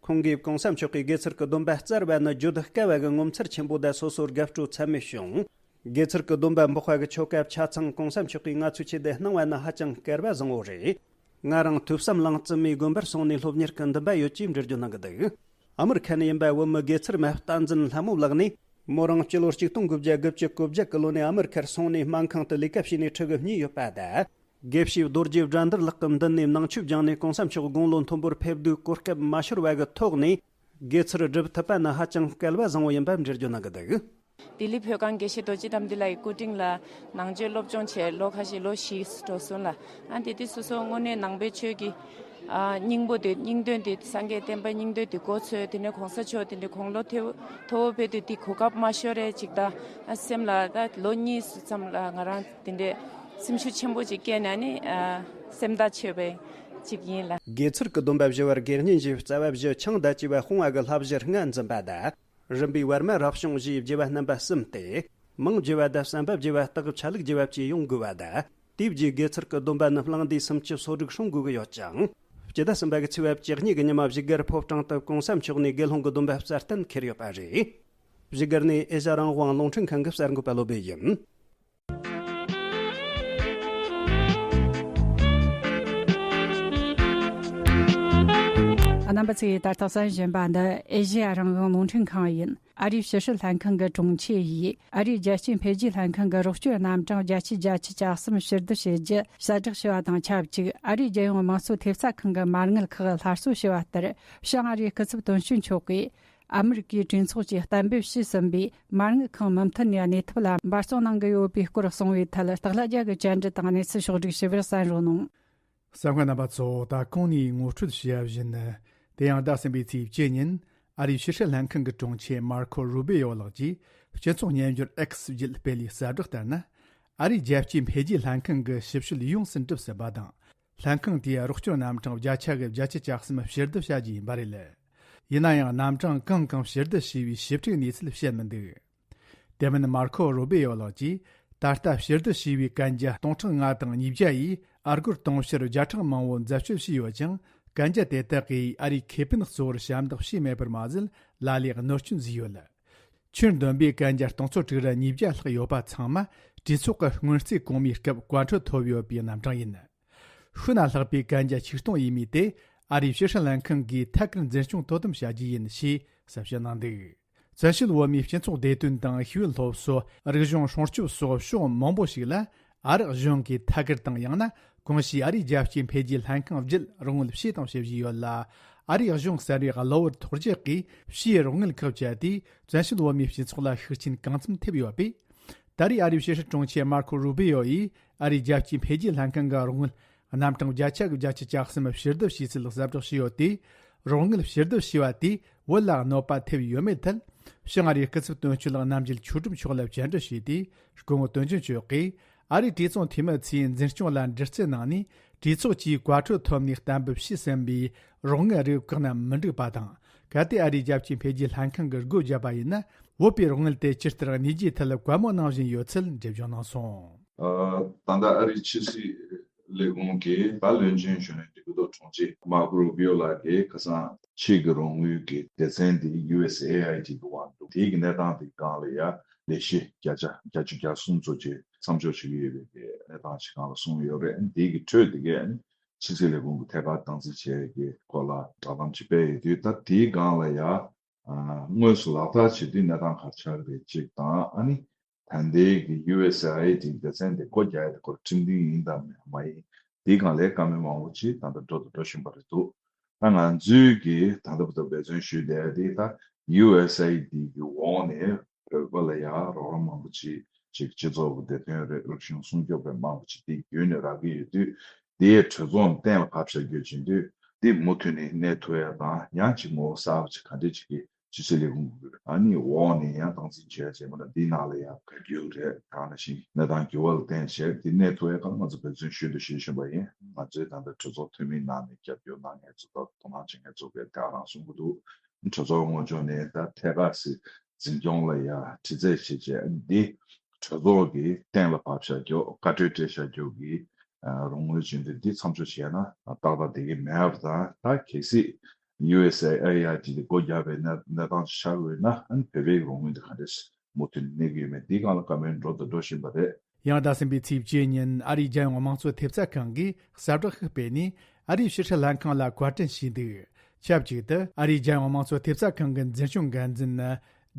ཁོང་གིས་ྋགོང་ས་མཆོག་གིས་དགེ་ཚུལ་གྱི་སྡོམ་པ་སྩལ་བ་ནི་བརྗོད་དཀའ་བ་གི་ངོ་མཚར་ཆེན་པོ་དང་སོ་སོར་དགའ་སྤྲོ་ཚད་མེད་བྱུང་། དགེ་ཚུལ་གྱི་སྡོམ་པ་འབོགས་པ་གི་ཆོ་ག་ཆ་ཚང་ྋགོང་ས་མཆོག་གིས་ང་ཚོའི་ཆེད་དུ་གནང་བ་ནི་ཧ་ཅང་སྐལ་བ་བཟང་བོ་རེད། ང་རང་ཐོས་བསམ་གླིང་བཙུན་མའི་དགོན་པར་སོང་ནས་སློབ་གཉེར་གྱི་འདུན་པ་ཡོད་ཅེས་འགྲེལ་བརྗོད་གནང་གི་འདུག། ཨ་མེ་རི་ཁ་ནས་ཡིན་པ་བོད་མི་དགེ་ཚུལ་མ་བསྟན་འཛིན་ལྷ་མོ་ལགས་ནས། མོ་རང་སྤྱི་ལོ་གཅིག་སྟོང་དགུ་བརྒྱ་དགུ་བཅུ་གོ་བརྒྱད་ཀྱི་ལོ་ནས་ཨ་མེ་རི་ཁར་སོང་ནས་སྨན་ཁང་དུ་ལས་ཀ་བྱས་ནས་ཕྲུ་གུ་གཉིས་ཡོད་པ་དང་། དགེ་བཤེས་རྡོ་རྗེ་དགྲ་འདུལ་ལགས་ཀྱི་མདུན་ནས་ནང་ཆོས་སྦྱངས་ནས་ྋགོང་ས་མཆོག་དགུང་ལོ་མཐོན་པོར་ཕེབས་དུས་གོ་སྐབས་མ་ཤོར་བ་གི་ཐོག་ནས་དགེ་ཚུལ་སྒྲུབ་ཐུབ་པ་ནི་ཧ་ཅང་སྐལ་བ་བཟང་བོ་ཡིན་པ་འགྲེལ་བརྗོད་གནང་གི་འདུག། ལྡི་ལི་བོད་ཁང་དགེ་བཤེས་རྡོ་རྗེ་དགྲ་འདུལ་ལགས་ཀྱི་སྐུ་དྲིན་ལ་ནང་ཆོས་སློབ་སྦྱོང་བྱས་ལོ་ཁ་ཤས་ལོ་བཞི་འགྲོ་སོང་ལ། ཨ་དེ་དུས་སོ་སོ་དངོས་གནས་ནང་པའི་ཆོས་ཀྱི་ཨ་སྙིང་པོ་དེ་སྙིང་དོན་དེ་སངས་རྒྱས་བསྟན་པ་སྙིང་དོན་དེ་གོ་ཚོད། དེ་ནས་གོང་ས་མཆོག་དེ་འདྲའི་དགུང་ལོ་མཐོ་མཐོ་བོ་ཕེབས་དུས་དེ་གོ་སྐབས་མ་ཤོར་རེ་ཅིག་ད་ཨ་སེམས་ལ་ད་ལོ་གཉིས་ཙམ་ལ་ང་རང་དེ་འདྲའི་སེམས་ཤུགས་ཆེན་པོ་ཅིག་སྐྱེས་ནས་ནི་ཨ་སེམས་ཐག་ཆོད་པའི་ཅིག་ཡིན་ལ། དགེ་ཚུལ་གྱི་སྡོམ་པ་བཞི་བར་དགེ་བསྙེན་བཞི་རྩ་བ་བཞི་ཆང་དང་བཅས་པ་སྤོང་བ་གི་བསླབ་གཞི་ལྔ་འཛིན་པ་དང་། རིམ་པས་བར་མ་རབ་བྱུང་བཞིའི་བགྱི་བ་རྣམ་པ་གསུམ་སྟེ། མིང་བགྱི་བ་དང་བསམ་པ་བགྱི་བ་དག་ཆ་ལུགས་བགྱི་བ་བཅས་ཡོང་དགོས་པ་དང་། དེའི་རྗེས་དགེ་ཚུལ་གྱི་སྡོམ་པ་རྣམས་བླངས་ཏེ་སུམ་ཅུ་སོ་དྲུག་སྲུང་དགོས་ཀྱི་ཡོད་ཅིང་། སྤྱི་ཟླ་གསུམ་པ་གི་ཚེས་པ་བཅུ་གཉིས་ཀྱི་ཉི་མ་བཞུགས་སྒར་ཕོ་བྲང་དུ་གོང་ས་མཆོག་ནས་དགེ་སློང་གི་སྡོམ་པ་སྩལ་གཏན་འཁེལ་ཡོད་པ་རེད། བཞུགས་སྒར་ནས་ཨེ་ཤ་རང་དབང་རླུང་འཕྲིན་ཁང་གི་གསར་འགོད་པ་བློ་བྷེ་ཡིན། རྣམ་པ་ཚོས་ད་ལྟ་གསན་བཞིན་པ་འདི་ཨེ་ཤེ་ཡ་རང་དབང་རླུང་འཕྲིན་ཁང་ཡིན། ཨ་རིའི་ཕྱི་སྲིད་ལྷན་ཁང་གི་དྲུང་ཆེ་ཡིས་ཨ་རིའི་རྒྱལ་སྤྱིའི་འཕེལ་རྒྱས་ལྷན་ཁང་གི་རོགས་སྐྱོར་རྣམ་གྲངས་བརྒྱད་ཅུ་གྱ་གསུམ་ཕྱིར་བསྡུ་བྱེད་རྒྱུ་གསལ་བསྒྲགས་བྱས་པ་དང་ཆབས་ཅིག་ཨ་རིའི་རྒྱལ་ཡོངས་དམངས་གཙོ་ཐེབས་རྩ་ཁང་གི་མ་དངུལ་ཁག་སླར་གསོ་བྱས་པ་ལྟར། བྱང་ཨ་རིའི་སྐུ་ཚབ་དོན་གཅོད་མཆོག་གིས་ཨ་མི་རི་ཀའི་གྲོས་ཚོགས་ཀྱིས་གཏན་འབེབས་བྱས་ཟིན་པའི་མ་དངུལ་ཁག་མུ་མཐུད་ནས་གནས་ཐབས་ལ་འབད་བརྩོན་གནང་གི་ཡོད་པའི་སྐོར་གསུངས་པའི་ཐད། སྟག་ལྷ་རྒྱལ་གྱིས་བཅར་འདྲི་དང་གནས་ཚུལ་ཕྱོགས་བསྒྲིགས་ཞུ་བར་གསན་རོགས་གནང་། གསན་མཁན་རྣམ་པ་ཚོ། ད་གོང་ནས་ངོ་སྤྲོད་བྱས་པ་བཞིན། དེ་ཡང་ཟླ་གསུམ་པའི་ཚེས་བཅུ་ཉིན་ཨ་རིའི་ཕྱི་སྲིད་ལྷན་ཁང་གི་དྲུང་ཆེ་མར་ཁོ་རུ་བི་ཡོ་ལགས་ཀྱིས་སྤྱི་ཚོགས་སྨྱན་སྦྱོར་X་བརྒྱུད་སྤེལ་བའི་གསལ་བསྒྲགས་ལྟར་ན། ཨ་རིའི་རྒྱལ་སྤྱིའི་འཕེལ་རྒྱས་ལྷན་ཁང་གི་ཞིབ་དཔྱོད་ཡོངས་སུ་འགྲུབ་ཟིན་པ་དང་། ལྷན་ཁང་དེས་རོགས་སྐྱོར་རྣམ་གྲངས་བརྒྱ་ཆ་གི་བརྒྱད་ཅུ་གྱ་གསུམ་ཕྱིར་བསྡུ་བྱ་རྒྱུ་ཡིན་པ་རེད། ཡིན་ན་ཡང་རྣམ་གྲངས་གང་གང་ཕྱིར་བསྡུ་བྱས་པའི་ཞིབ་ཕྲའི་གནས་ཚུལ་བཤད་མི་འདུག་དེ་མིན་མར་ཁོ་རུ་བི་ཡོ་ལགས་ཀྱིས། ད་ལྟ་ཕྱིར་བསྡུ་བྱས་པའི་གན་རྒྱ་སྟོང་ཕྲག་ལྔ་དང་ཉིས་བརྒྱ་ཡིས་ཨ་སྒོར་དུང་ཕྱུར་བརྒྱ་ཕྲག་མང་བོ་འཛད་སྤྱོད་བྱས་ཡོད་ཅིང་། གན་རྒྱ་དེ་དག་གིས་ཨ་རིའི་ཁེ་ཕན་གཙོ་བོར་ཞབས་འདེགས་བྱས་མེད་པར་མ་ཟད། ལ་ལས་གནོད་སྐྱོན་བཟོས་ཡོད། ཁྱོན་བསྡོམས་པའི་གན་རྒྱ་སྟོང་ཚོ་དྲུག་ར་ཉིས་བརྒྱ་ལྷག་ཡོད་པ་ཚང་མ་གྲོས་ཚོགས་ཀྱི་སྔོན་རྩིས་གོང་མའི་སྐབས་བཀའ་འཁྲོལ་ཐོབ་ཡོད་པའི་རྣམ་གྲངས་ཡིན། ཤུལ་ན་ལྷག་པའི་གན་རྒྱ་ཆིག་སྟོང་ཡས་མས་དེ་ཨ་རིའི་ཕྱི་སྲིད་ལྷན་ཁང་གིས་ཐད་ཀར་འཛིན་སྐྱོང་དོ་དམ་བྱ་རྒྱུ་ཡིན་ཞེས་གསལ་བཤད་གནང་འདུག་བཙན་བྱོལ་བོད་མིའི་སྤྱི་ཚོགས་བདེ་དོན་དང་ཤེས་ཡོན་སློབ་གསོ། རིག་གཞུང་སྲུང་སྐྱོབ་སོགས་ཕྱོགས་མང་པོ་ཞིག་ལ་ཨ་རི་གཞུང་གིས་ཐད་ཀར་དང་ཡང་ན་གོང་ཞུས་ཨ་རིའི་རྒྱལ་སྤྱིའི་འཕེལ་རྒྱས་ལྷན་ཁང་བརྒྱུད་རོགས་དངུལ་བྱས་དང་བྱེད་བཞིན་ཡོད་ལ། ཨ་རིའི་གཞུང་གསར་བའི་གློ་བུར་ཐོལ་རྒྱག་གིས་ཕྱིའི་རོགས་དངུལ་ཁག་བཅད་དེ་བཙན་བྱོལ་བོད་མིའི་སྤྱི་ཚོགས་ལ་ཤུགས་རྐྱེན་གང་འཚམ་ཐེབས་ཡོད་པས། ད་རེས་ཨ་རིའི་ཕྱི་སྲིད་དྲུང་ཆེ་མར་ཁོ་རུ་བི་ཡོ་ཡིས་ཨ་རིའི་རྒྱལ་སྤྱིའི་འཕེལ་རྒྱས་ལྷན་ཁང་གི་རོགས་དངུལ་རྣམ་གྲངས་བརྒྱ་ཆ་གི་བརྒྱད་ཅུ་གྱ་གསུམ་ཕྱིར་བསྡུ་བྱས་ཚུལ་གསལ་བསྒྲགས་བྱས་ཡོད་དེ། རོགས་དངུལ་ཕྱིར་བསྡུ་བྱས་པ་དེས་བོད་ལ་གནོད་པ་ཐེབས་ཡོད་མེད་ཐད། བྱང་ཨ་རིའི་སྐུ་ཚབ་དོན་གཅོད་ལགས་རྣམ་རྒྱལ་ཆོས་སྒྲོན་མཆོག་ལ་བཅར་འདྲི་བྱས་ཏེ། སྐུ་ངོ་དོན་གཅོད་མཆོག་གིས་ཨ་རིའི་གྲོས་ཚོགས་འཐུས་མི་ཚོའི་འཛིན་སྐྱོང་ལ་འདྲི་རྩད་གནང་ནས། གྲོས་ཚོགས་ཀྱིས་བཀའ་འཁྲོལ་ཐོབ་ནས་གཏན་འབེབས་བྱས་ཟིན་པའི་རོགས་དངུལ་རིགས་བཀག་ན་མི་འགྲིག་པ་དང་། གལ་ཏེ་ཨ་རིའི་རྒྱལ་སྤྱིའི་འཕེལ་རྒྱས་ལྷན་ཁང་གིས་སྒོ་བརྒྱབ་པ་ཡིན་ན། བོད་པའི་རོགས་དངུལ་དེ་ཇི་ལྟར་གནས་རྒྱུའི་ཐད་བཀའ་མོལ་གནང་བཞིན་ཡོད་ཚུལ་འགྲེལ་བརྗོད་གནང་སོང་། ཨ། ད་ལྟ་ཨ་རིའི་ཕྱི་སྲིད་ལས་ཁུངས་ཀྱི་བློན་ཆེན་གཞོན་ནུ་འདེམས་ཐོན་དྲུང་ཆེ་མར་ཀོ་རུ་བི་ཡོ་ལགས་ཀྱིས་ཁ་སང་ཕྱིའི་རོགས་དངུལ་གྱི་སྡེ་ཚན་དེ་ཡུ་ཨེས་ཨེ་ཨའི་ཌི་གི་དབང་དུ། དེའི་གནས་སྟངས་དེའི་སྒང་ལ་ཡ་ལས་གཞི་བརྒྱ་ཆ་བརྒྱད་ཅུ་གྱ་གསུམ་ཙམ་ཅིག་མཚམས་འཇོག་བྱེད་ཀྱི་ཡོད་པའི་གནས་སྟངས་ཤིག་སྒང་ལ་གསུངས་ཡོད་རེད། དེའི་གི་ཁྲོད་དེ་གས་ཕྱི་སྲིད་ལས་ཁུངས་ཀྱི་ཐད་ཀར་སྟངས་འཛིན་བྱེད་ཡས་ཀྱི་སྐོར་ལ་བསྒྲགས་གཏམ་ཅིག་སྤེལ་ཡོད་དུས། ད་དེའི་སྒང་ལ་ཡ། ཨ། དངོས་སུ་ལག་བསྟར་བྱེད་དུས་གནས་སྟངས་ག་རེ་ཆགས་ཀྱི་རེད་ཅིག་དང་། ཨ་ནི་ད་ལྟའི་གི་ཡུ་ཨེས་ཨའི་ཌི་སྡེ་ཚན་དེ་སྒོ་རྒྱག་ཡ་དེ་སྐོར་ཁྲིམས་མཐུན་ཡིན་དང་མ་ཡིན། དེའི་སྒང་ལ་བཀའ་མོལ་མང་པོ་ཅིག་ད་ལྟ་འགྲོ་དང་འགྲོ་བཞིན་པ་རེད་འདུག་ད་ང་ཚོས་ཀྱི་ད་ལྟ་བར་དུ་འབད་བརྩོན་ཞུས་བསྡད་དེ། ད་ཡུ་ཨེས་ཨའི་ཌི་གི་འོག་ནས་བོད་པ་ལ་ཡ་རོགས་རམ་མང་པོ་ཅིག་ཅིག་སྤྱི་ཚོགས་ཀྱི་བདེ་དོན་རེད། རིག་གཞུང་སྲུང་སྐྱོབ་རེད། མང་པོ་ཅིག་དེ་བརྒྱུད་ནས་རག་གི་ཡོད་དུས། དེའི་གྲོས་ཚོགས་གཏན་ལ་ཕབ་བཞག་རྒྱུ་བྱེད་དུས། འདི་མུ་མཐུད་ནས་གནས་ཐུབ་ཡ་དང་། ཡང་ཅིག་ངོ་བོ་གསར་པ་ཅིག་ག་འདྲ་ཅིག་གི་ཕྱི་སྲིད་ལས་ཁུངས་ཀྱི་ཨ་ནི་འོག་ནས་ཡང་སྟངས་འཛིན་བྱེད་ཡ་བྱས་པ་ན། འདིའི་ནང་ལ་ཡང་ག་རྒྱུ་རེད། གང་ནང་བཞིན་གནས་སྟངས་འགྱུར་བ་ལ་བརྟེན་བྱས་འདི་གནས་ཐུབ་ཡ་གང་ང་ཚོ་འབད་བརྩོན་ཞུ་འདུག་ཞུ་བཞིན་པ་ཡིན། ང་ཚོའི་ད་ལྟ་གྲོས་ཚོགས་འཐུས་མིའི་ནང་ནས་རྒྱབ་སྐྱོར་གནང་མཁན་ཚོ་དང་དོ་སྣང་བྱེད་མཁན་ཚོ་གིས་དེ་ག་རང་གསུང་གི་འདུག་གྲོས་ཚོགས་དངོས་ཕྱོགས་ནས་ད་ཐད་ཀར་སྲིད་འཛིན་སྐྱོང་ལ་ཡ་དྲི་རྩད་བྱེད་བྱས། འདི་གྲོས་ཚོགས་ཀྱིས་གཏན་ལ་ཕབ་བཞག་རྒྱུ། བཀའ་འཁྲོལ་སྤྲད་བཞག་རྒྱུ་གི་ཨ། རོགས་དངུལ་བྱེད་འདི་འདི་མཚམས་འཇོག་བྱས་ན་ཏག་ཏག་བསྡད་ཀྱི་མེད་པ་དང་། ད་གལ་སྲིད་ཡུ་ཨེས་ཨའི་ཨའི་ཌི་དེ་སྒོ་བརྒྱབ་པའི་གནས་གནས་སྟངས་ཤིག་ཆགས་ཡོད་ན། ཨ་ནི་བོད་པའི་རོགས་དངུལ་དེ་ག་འདྲས་མུ་མཐུད་གནས་ཀྱི་ཡོད་མེད་འདིའི་སྒང་ལ་བཀའ་མོལ་འགྲོ་དང་འགྲོ་བཞིན་པ་རེད། ཡང་ཟླ་གསུམ་པའི་ཚེས་བཅུ་ཉིན་ཨ་རིའི་རྒྱལ་ཡོངས་དམངས་གཙོ་ཐེབས་རྩ་ཁང་གིས་གསལ་བསྒྲགས་ཤིག་སྤེལ་ནས། ཨ་རིའི་ཕྱི་སྲིད་ལྷན་ཁང་ལ་བཀའ་དྲིན་ཞུས་འདུག་ཆབས་ཅིག་ཏུ་ཨ་རིའི་རྒྱལ་ཡོངས་དམངས་གཙོ་ཐེབས་རྩ་ཁང་གི་འཛིན་སྐྱོང་འགན་འཛིན་ནི་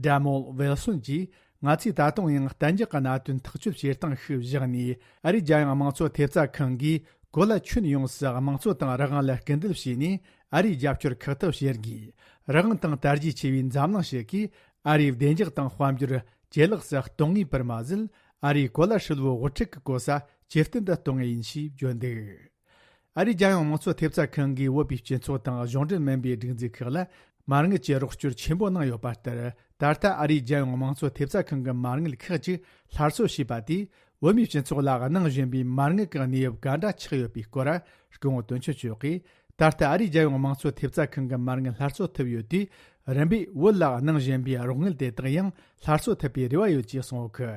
ཌེ་མོལ་ཝིལ་སོན་གྱིས། ང་ཚོས་ད་དུང་ཡང་གཏན་འཇགས་ཀྱི་གནད་དོན་ཐག་གཅོད་བྱེད་སྟངས་ཤིག་བཞག་ནས། ཨ་རིའི་རྒྱལ་ཡོངས་དམངས་གཙོ་ཐེབས་རྩ་ཁང་གིས་གོ་ལ་ཁྱོན་ཡོངས་སུ་དམངས་གཙོ་དང་རང་དབང་ལ་སྐུལ་འདེད་བྱས་ནས། ཨ་རིའི་རྒྱབ་སྐྱོར་ཁག་ཐེག་བྱེད་དགོས། རང་དབང་དང་དར་རྒྱས་ཆེ་བའི་འཛམ་གླིང་ཞིག་གིས་ཨ་རིའི་བདེ་འཇགས་དང་དཔལ་འབྱོར་ཇེ་ལེགས་སུ་གཏོང་ངེས་པར་མ་ཟད། ཨ་རིའི་གོ་ལ་ཧྲིལ་བོའི་དབུ་ཁྲིད་ཀྱི་གོ་ས་ཇེ་བརྟན་དུ་གཏོང་ངེས་ཡིན་ཞེས་བརྗོད་འདུག་ཨ་རིའི་རྒྱལ་ཡོངས་དམངས་གཙོ་ཐེབས་རྩ་ཁང་གིས་བོད་པའི་སྤྱི་ཚོགས་དང་གཞུང་འབྲེལ་མིན་པའི་སྒྲིག་འཛུགས་ཁག་ལ་མ་དངུལ་གྱི་རོགས་སྐྱོར་ཆེན་པོ་གནང་ཡོད་པ་ལྟར། ད་ལྟ་ཨ་རིའི་རྒྱལ་ཡོངས་དམངས་གཙོ་ཐེབས་རྩ་ཁང་གི་མ་དངུལ་ཁག་ཅིག་སླར་གསོ་བྱས་པ་དེས། བོད་མིའི་སྤྱི་ཚོགས་ལ་གནང་བཞིན་པའི་མ་དངུལ་གྱི་གནས་བབ་ག་འདྲ་ཆགས་ཡོད་པའི་སྐོར། སྐུ་ངོ་དོན་གཅོད་མཆོག་གིས། ད་ལྟ་ཨ་རིའི་རྒྱལ་ཡོངས་དམངས་གཙོ་ཐེབས་རྩ་ཁང་གི་མ་དངུལ་སླར་གསོ་ཐུབ་ཡོད་དུས། རིམ་པས་བོད་ལ་གནང་བཞིན་པའི་རོགས་དངུལ་དེ་དག་ཡང་སླར་གསོ་ཐུབ་པའི་རེ་བ་ཡོད་ཅེས་གསུངས་ཡོད་གི།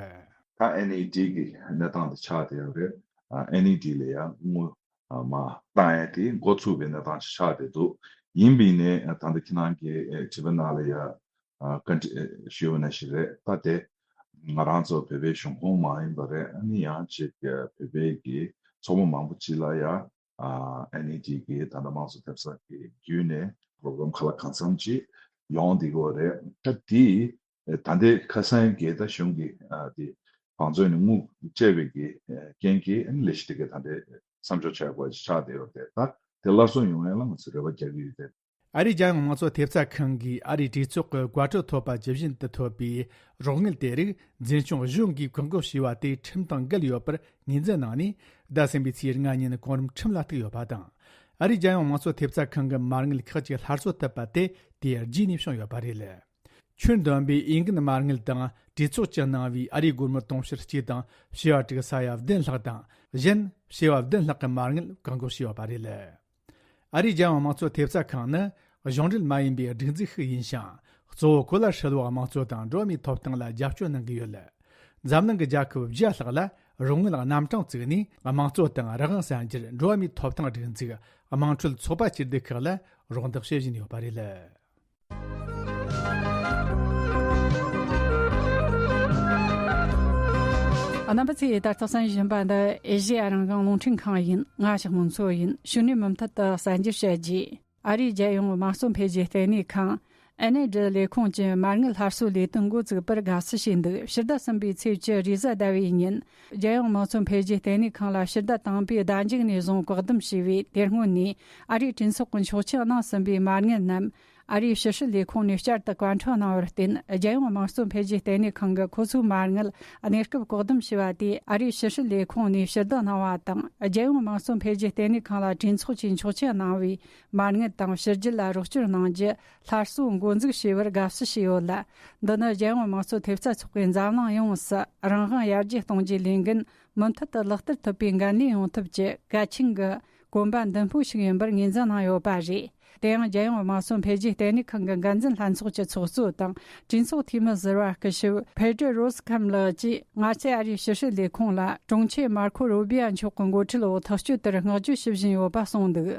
ད་ཨེན་ཨི་ཌི་གི་གནས་སྟངས་དེ་ཆགས་བསྡད་ཡོད་རེད། ཨ། ཨེན་ཨི་ཌི་ལ་ཡང་དངུལ་མར་བཏང་ཡས་དེ་འགོ་ཚུགས་པའི་གནས་སྟངས་ཤིག་ཆགས་བསྡད་འདུག་ཡིན་པས་ནས་ད་ལྟ་ཁྱེད་རང་གིས་དྲི་བ་ནང་ལ་ཡ་བཀའ་འདྲི་ཞུས་པ་ནང་བཞིན་རེད། ད་དེ་ང་རང་ཚོ་བོད་པའི་གཞུང་ཁོངས་མ་ཡིན་པ་རེད། ཨ་ནི་ཡང་ཅིག་བོད་པའི་གི་ཚོགས་པ་མང་པོ་ཅིག་ལ་ཡ། ཨ། ཨེན་ཨི་ཌི་གི་ད་ལྟ་དམངས་གཙོ་ཐེབས་རྩ་གི་བརྒྱུད་ནས་ པོ་རོ་གྷ་རམ་ཁག་ལ་གང་འཚམ་ཅིག་ཡོང་བསྡད་ཀྱི་ཡོད་རེད། ད་དེ་ད་ལྟའི་ཁ་སང་གི་ད་གཞུང་གི་ཨ་དེ་བང་མཛོད་ནས་དངུལ་སྤྲད་པའི་གི་ཨ་རྐྱེན་གྱིས་ཨ་ནི་ལས་གཞི་དེ་ག་ད་ལྟའི་མཚམས་འཇོག་བྱ་དགོས་ཆགས་བསྡད་ཡོད་རེད། ད་དེ་སླར་གསོ་ཡོང་ཡ་ལ་ང་ཚོས་རེ་བ་རྒྱག་གི་ཡོད་རེད། ཨ་རིའི་རྒྱལ་ཡོངས་མང་གཙོ་ཐེབས་རྩ་ཁང་གིས་ཨ་རིའི་གྲོས་ཚོགས་ཀྱི་བཀའ་འཁྲོལ་ཐོབ་པ་ཇི་བཞིན་དུ་ཐོབ་པའི་རོགས་དངུལ་དེ་རིགས་འཛིན་སྐྱོང་གཞུང་གིས་བཀག་འགོག་བྱས་པ་དེ་ཁྲིམས་དང་འགལ་ཡོད་པར་ངོས་འཛིན་གནང་ནས། ཟླ་གསུམ་པའི་ཚེས་ལྔ་ཉིན་གོང་རིམ་ཁྲིམས་ལ་གཏུགས་ཡོད་པ་དང་། ཨ་རིའི་རྒྱལ་ཡོངས་མང་གཙོ་ཐེབས་རྩ་ཁང་གི་མ་དངུལ་ཁག་ཅིག་སླར་གསོ་ཐུབ་པ་དེ་དེའི་རྗེས་ནས་བྱུང་ཡོད་པ་རེད། ཁྱོན་བསྡོམས་པའི་འོས་འགན་མ་དངུལ་དང་གྲོས་ཚོགས་ཀྱིས་གནང་བའི་ཨ་རིའི་སྒོར་མོ་དུང་ཕྱུར་གཅིག་དང་བྱེ་བ་དྲུག་ས་ཡ་བདུན་ལྷག་དང་། གཞན་བྱེ་བ་བདུན་ལྷག་གི་མ་དངུལ་བཀག་འགོག་བྱས་ཡོད་པ་རེད། ཨ་རིའི་རྒྱལ་ཡོངས་དམངས་གཙོ་ཐེབས་རྩ་ཁང་ནི་གཞུང་འབྲེལ་མ་ཡིན་པའི་སྒྲིག་འཛུགས་ཤིག་ཡིན་ཞིང་། གཙོ་བོ་གོ་ལ་ཧྲིལ་བོ་དམངས་གཙོ་དང་འགྲོ་བ་མིའི་ཐོབ་ཐང་ལ་རྒྱབ་སྐྱོར་གནང་གི་ཡོད། འཛམ་གླིང་གི་རྒྱལ་ཁབ་བརྒྱ་ལྷག་ལ་རོགས་དངུལ་རྣམ་གྲངས་བཙུགས་ནས། དམངས་གཙོ་དང་རང་དབང་གསར་འགྱུར་འགྲོ་བ་མིའི་ཐོབ་ཐང་སྒྲིག་འཛུགས་དམངས་ཁྲོད་ཚོགས་པ་སྐྱིད་སྡུག་ཁག་ལ་རོགས་འདེགས་བྱེད་བཞིན་ཡོད་པ་རེད། རྣམ་པ་ཚོས་ད་ལྟ་གསན་བཞིན་པ་འདི་ཨེ་ཤེ་ཡ་རང་དབང་རླུང་འཕྲིན་ཁང་ཡིན། ང་ཞག་མང་ཚོ་ཡིན། ཕྱི་ནས་མུ་མཐུད་དུ་གསར་འགྱུར་བཤད་རྒྱུ། ཨ་རིའི་རྒྱལ་ཡོངས་དམངས་གཙོ་འཕེལ་རྒྱས་ལྟེ་གནས་ཁང་། ཨེན་ཨེ་ཌི་ལས་ཁུངས་ཀྱི་མ་དངུལ་སླར་གསོའི་ལས་དོན་འགོ་བཙུགས་པར་དགའ་བསུ་བྱས་འདུག་ཕྱི་ཟླ་གསུམ་པའི་ཚེས་བཅུ་རེས་གཟའ་ཟླ་བའི་ཉིན། རྒྱལ་ཡོངས་དམངས་གཙོ་འཕེལ་རྒྱས་ལྟེ་གནས་ཁང་ལ་ཕྱི་ཟླ་དང་པོའི་ཟླ་མཇུག་ནས་བཟུང་བཀག་སྡོམ་བྱས་པས། དེ་སྔོན་ནས་ཨ་རིའི་གྲོས་ཚོགས་ཀྱིས་ཆོག་མཆན་གནང་ཟིན་པའི་མ་དངུལ་རྣམས། ཨ་རིའི་ཕྱི་སྲིད་ལས་ཁུངས་ནས་བསྐྱར་དུ་བཀའ་འཁྲོལ་གནང་བར་བརྟེན། རྒྱལ་ཡོངས་དམངས་གཙོ་འཕེལ་རྒྱས་ལྟེ་གནས་ཁང་གིས་ཁོ་ཚོའི་མ་དངུལ་གནས་སྐབས་བཀག་སྡོམ་བྱས་པ་དེས། ཨ་རིའི་ཕྱི་སྲིད་ལས་ཁུངས་ནས་ཕྱིར་བསྡུ་གནང་བ་དང་། རྒྱལ་ཡོངས་དམངས་གཙོ་འཕེལ་རྒྱས་ལྟེ་གནས་ཁང་ལ་གྲོས་ཚོགས་ཀྱིས་ཆོག་མཆན་གནང་བའི་མ་དངུལ་དང་ཕྱི་རྒྱལ་ལ་རོགས་སྐྱོར་གནང་རྒྱུ་སླར་གསོ་འགོ་འཛུགས་བྱས་པར་དགའ་བསུ་བྱས་ཡོད་ལ། འདི་ནི་རྒྱལ་ཡོངས་དམངས་གཙོ་ཐེབས་རྩ་ཚོགས་པས་འཛམ་གླིང་ཡོངས་སུ་རང་དབང་ཡར་རྒྱས་གཏོང་རྒྱུའི་ལས་འགན་མུ་མཐུད་དུ་ལག་བསྟར་ཐུབ་པའི་འགན་ལེན་ཡོང་ཐབས་ཀྱི་གལ་ཆེན་གྱི་གོམ་པ་མདུན་སྤོས་ཤིག་ཡིན་པར་ངོས་འཛིན་གནང་ཡོད་པ་རེད། དེ་ཡང་རྒྱལ་ཡོངས་དམངས་གཙོ་འཕེལ་རྒྱས་ལྟེ་གནས་ཁང་གི་འགན་འཛིན་ལྷན་ཚོགས་ཀྱི་ཚོགས་གཙོ་དང་གྲོས་ཚོགས་འཐུས་མི་ཟུར་པ་སྐུ་ཞབས་ཕེ་ཏྲེ་རོ་སི་ཁམ་ལགས་ཀྱིས། ང་ཚོས་ཨ་རིའི་ཕྱི་སྲིད་ལས་ཁུངས་ལ་དྲུང་ཆེ་མར་ཁོ་རུ་བི་ཡ་མཆོག་གི་འགོ་ཁྲིད་འོག་ཐག་གཅོད་དེར་བསྔགས་བརྗོད་ཞུ་བཞིན་ཡོད་པ་གསུངས་འདུག་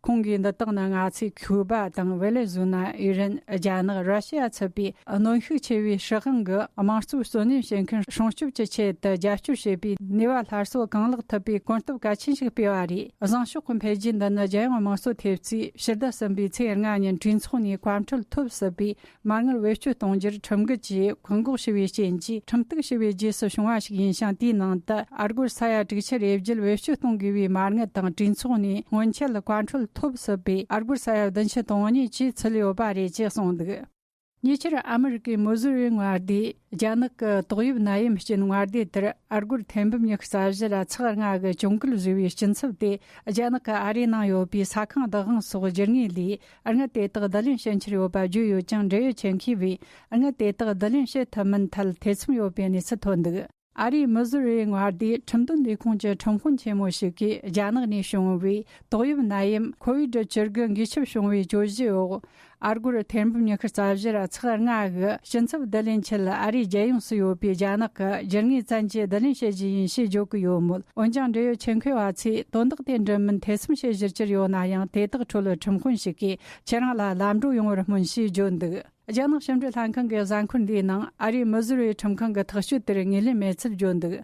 ཁོང་གིས། འདི་དག་ནི་ང་ཚོས་ཁུ་པ་དང་ཝེ་ལེ་ཟུ་ན། ཨི་རན། རྒྱ་ནག་ར་ཤི་ཡ་ཚུད་པའི་གནོན་ཤུགས་ཆེ་བའི་སྲིད་དབང་གི་དམངས་གཙོའི་བརྩོན་ལེན་བྱེད་མཁན་སྲུང་སྐྱོབ་ཀྱི་ཆེད་དུ་རྒྱབ་སྐྱོར་བྱེད་པའི་ནུས་པ་སླར་གསོ་གང་ལེགས་ཐུབ་པའི་གོ་སྐབས་གལ་ཆེན་ཞིག་སྤེལ་བ་རེད། བཟང་ཕྱོགས་ཀྱི་འཕེལ་རྒྱས་འདི་ནི་རྒྱལ་ཡོངས་དམངས་གཙོ་ཐེབས་རྩས་ཕྱི་ཟླ་གསུམ་པའི་ཚེས་ལྔ་ཉིན་གྲོས་ཚོགས་ནས་བཀའ་འཁྲོལ་ཐོབ་སྲིད་པའི་མ་དངུལ་བེད་སྤྱོད་གཏོང་རྒྱུར་ཁྲིམས་འགལ་གྱིས་བཀག་འགོག་བྱས་པའི་རྐྱེན་གྱིས་ཁྲིམས་གཏུག་བྱས་པའི་རྗེས་སུ་བྱུང་བ་ཞིག་ཡིན་ཞིང་། དེའི་ནང་དུ་ཨ་སྒོར་ས་ཡ་དྲུག་ཅུ་རེ་བརྒྱད་བེད་སྤྱོད་གཏོང་དགོས་པའི་མ་དངུལ་དང་། གྲོས་ཚོགས་ནས་སྔོན་ཆད་བཀའ་འཁྲོལ་ཐོབ་སྲིད་པའི་ཨ་སྒོར་ས་ཡ་བདུན་ཅུ་དོན་གཉིས་བཅས་ཚུད་ཡོད་པ་རེད་ཅེས་གསུངས་འདུག་ཉེ་ཆར་ཨ་མི་རི་ཀའི་མི་ཟུ་རི་མངའ་སྡེས་རྒྱ་ནག་གི་ཏོག་དབྱིབས་ནད་ཡམས་ཀྱི་མངའ་སྡེ་དེར་ཨ་སྒོར་ཐེར་འབུམ་ཉི་ཤུ་རྩ་བཞི་ར་ཚེག་ལྔ་གི་གྱོང་གུད་བཟོས་པའི་སྐྱིན་ཚབ་དེ། རྒྱ་ནག་གིས་ཨ་རིའི་ནང་ཡོད་པའི་ས་ཁང་བདག་དབང་སོགས་བསྒྱུར་ངེས་ལས། དངུལ་དེ་དག་བསྡུ་ལེན་བྱེད་འཆར་ཡོད་པ་བརྗོད་ཡོད་ཀྱང་། འབྲེལ་ཡོད་ཆེད་མཁས་པས་དངུལ་དེ་དག་བསྡུ་ལེན་བྱེད་ཐུབ་མིན་ཐད་ཐེ་ཚོམ་ཡོད་པའི་གནས་ཚུལ་ཐོན་འདུག་ཨ་རིའི་མི་ཟུ་རི་མངའ་སྡེའི་ཁྲིམས་དོན་ལས་ཁུངས་ཀྱི་ཁྲིམས་དཔོན་ཆེན་མོ་ཞིག་གིས། རྒྱ་ནག་ནས་བྱུང་བའི་ཏོག་དབྱིབས་ནད་ཡམས་ཁོ་ཝི་ཌི་བཅུ་དགུ་འགོས་ཁྱབ་བྱུང་བའི་གྱོད་གཞི་འོག་ཨ་སྒོར་ཐེར་འབུམ་ཉི་ཤུ་རྩ་བཞི་ར་ཚེག་ལྔ་གི་སྐྱིན་ཚབ་བསྡུ་ལེན་ཆེད་ཨ་རིའི་རྒྱལ་ཡོངས་སུ་ཡོད་པའི་རྒྱ་ནག་གི་བསྒྱུར་དངོས་བཙན་གྱིས་བསྡུ་ལེན་བྱེད་རྒྱུ་ཡིན་ཞེས་བརྗོད་ཀྱི་ཡོད་མོད། འོན་ཀྱང་། འབྲེལ་ཡོད་ཆེད་མཁས་པ་ཚོས་དོན་དག་དེ་འགྲུབ་མིན་ཐེ་ཚོམ་བྱེད་གཞིར་གྱུར་ཡོད་ན་ཡང་། དེ་དག་ཁྲོད་ཁྲིམས་དཔོན་ཞིག་གིས་ཁྱེད་རང་ལ་ལམ་འགྲོ་ཡོང་བར་སྨོན་ཞེས་བརྗོད་འདུག་རྒྱ་ནག་ཕྱི་འབྲེལ་ལྷན་ཁང་གི་གཟའ་འཁོར་འདིའི་ནང་ཨ་རིའི་མི་ཟུར་བའི་ཁྲིམས་ཁང་གི་ཐག་གཅོད་དེར་ངོས་ལེན་མེད་ཚུལ་བརྗོད་འདུག་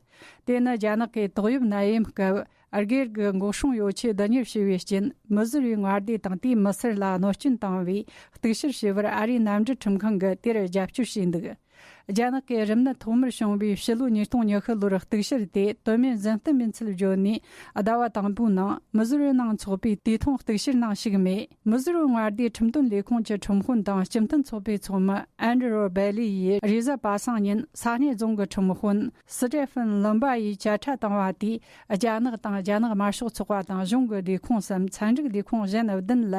དེ་ནི་རྒྱ་ནག་གིས་ཏོག་དབྱིབས་ནད་ཡམས་སྐབས་སྒེར་གྱི་འགོག་སྲུང་ཡོ་ཆས་བསྡུ་གཉེར་བྱས་པའི་རྐྱེན། མི་ཟུར་བའི་མངའ་སྡེ་དང་དེའི་མི་སེར་ལ་གནོད་སྐྱོན་བཏང་བའི་གཏུག་བཤེར་བྱས་པར་ཨ་རིའི་མནའ་འབྲེལ་ཁྲིམས་ཁང་གིས་དེར་རྒྱབ་སྐྱོར་བྱས་འདུག་རྒྱ་ནག་གིས་རིམས་ནད་ཐོག་མར་བྱུང་བའི་ཕྱི་ལོ་ཉིས་སྟོང་ཉི་ཤུ་ལོར་གཏུག་བཤེར་དེ་དོན་མེད་རྫུན་གཏམ་ཡིན་ཚུལ་བརྗོད་ནས། ཟླ་བ་དང་པོའི་ནང་མི་ཟུར་བའི་ནང་ཚོགས་པའི་དུས་ཐུང་གཏུག་བཤེར་ནང་ཞུགས་མེད། མི་ཟུར་བའི་མངའ་སྡེའི་ཁྲིམས་དོན་ལས་ཁུངས་ཀྱི་ཁྲིམས་དཔོན་དང་སྤྱི་མཐུན་ཚོགས་པའི་ཚོགས་མི་ཨན་ཌྲི་རོ་བེ་ལི་ཡིས་རེས་གཟའ་པ་སངས་ཉིན་ས་གནས་རྫོང་གི་ཁྲིམས་དཔོན་སི་ཏེ་ཧྥིན་ལུམ་པ་ཡིས་བཅད་ཁྲ་བཏང་བ་དེས། རྒྱ་ནག་དང་རྒྱ་ནག་དམར་ཤོག་ཚོགས་པ་དང་གཞུང་གི་ལས་ཁུངས་སམ་ཚན་རིག་ལས་ཁུངས་གཞན་བདུན་ལ།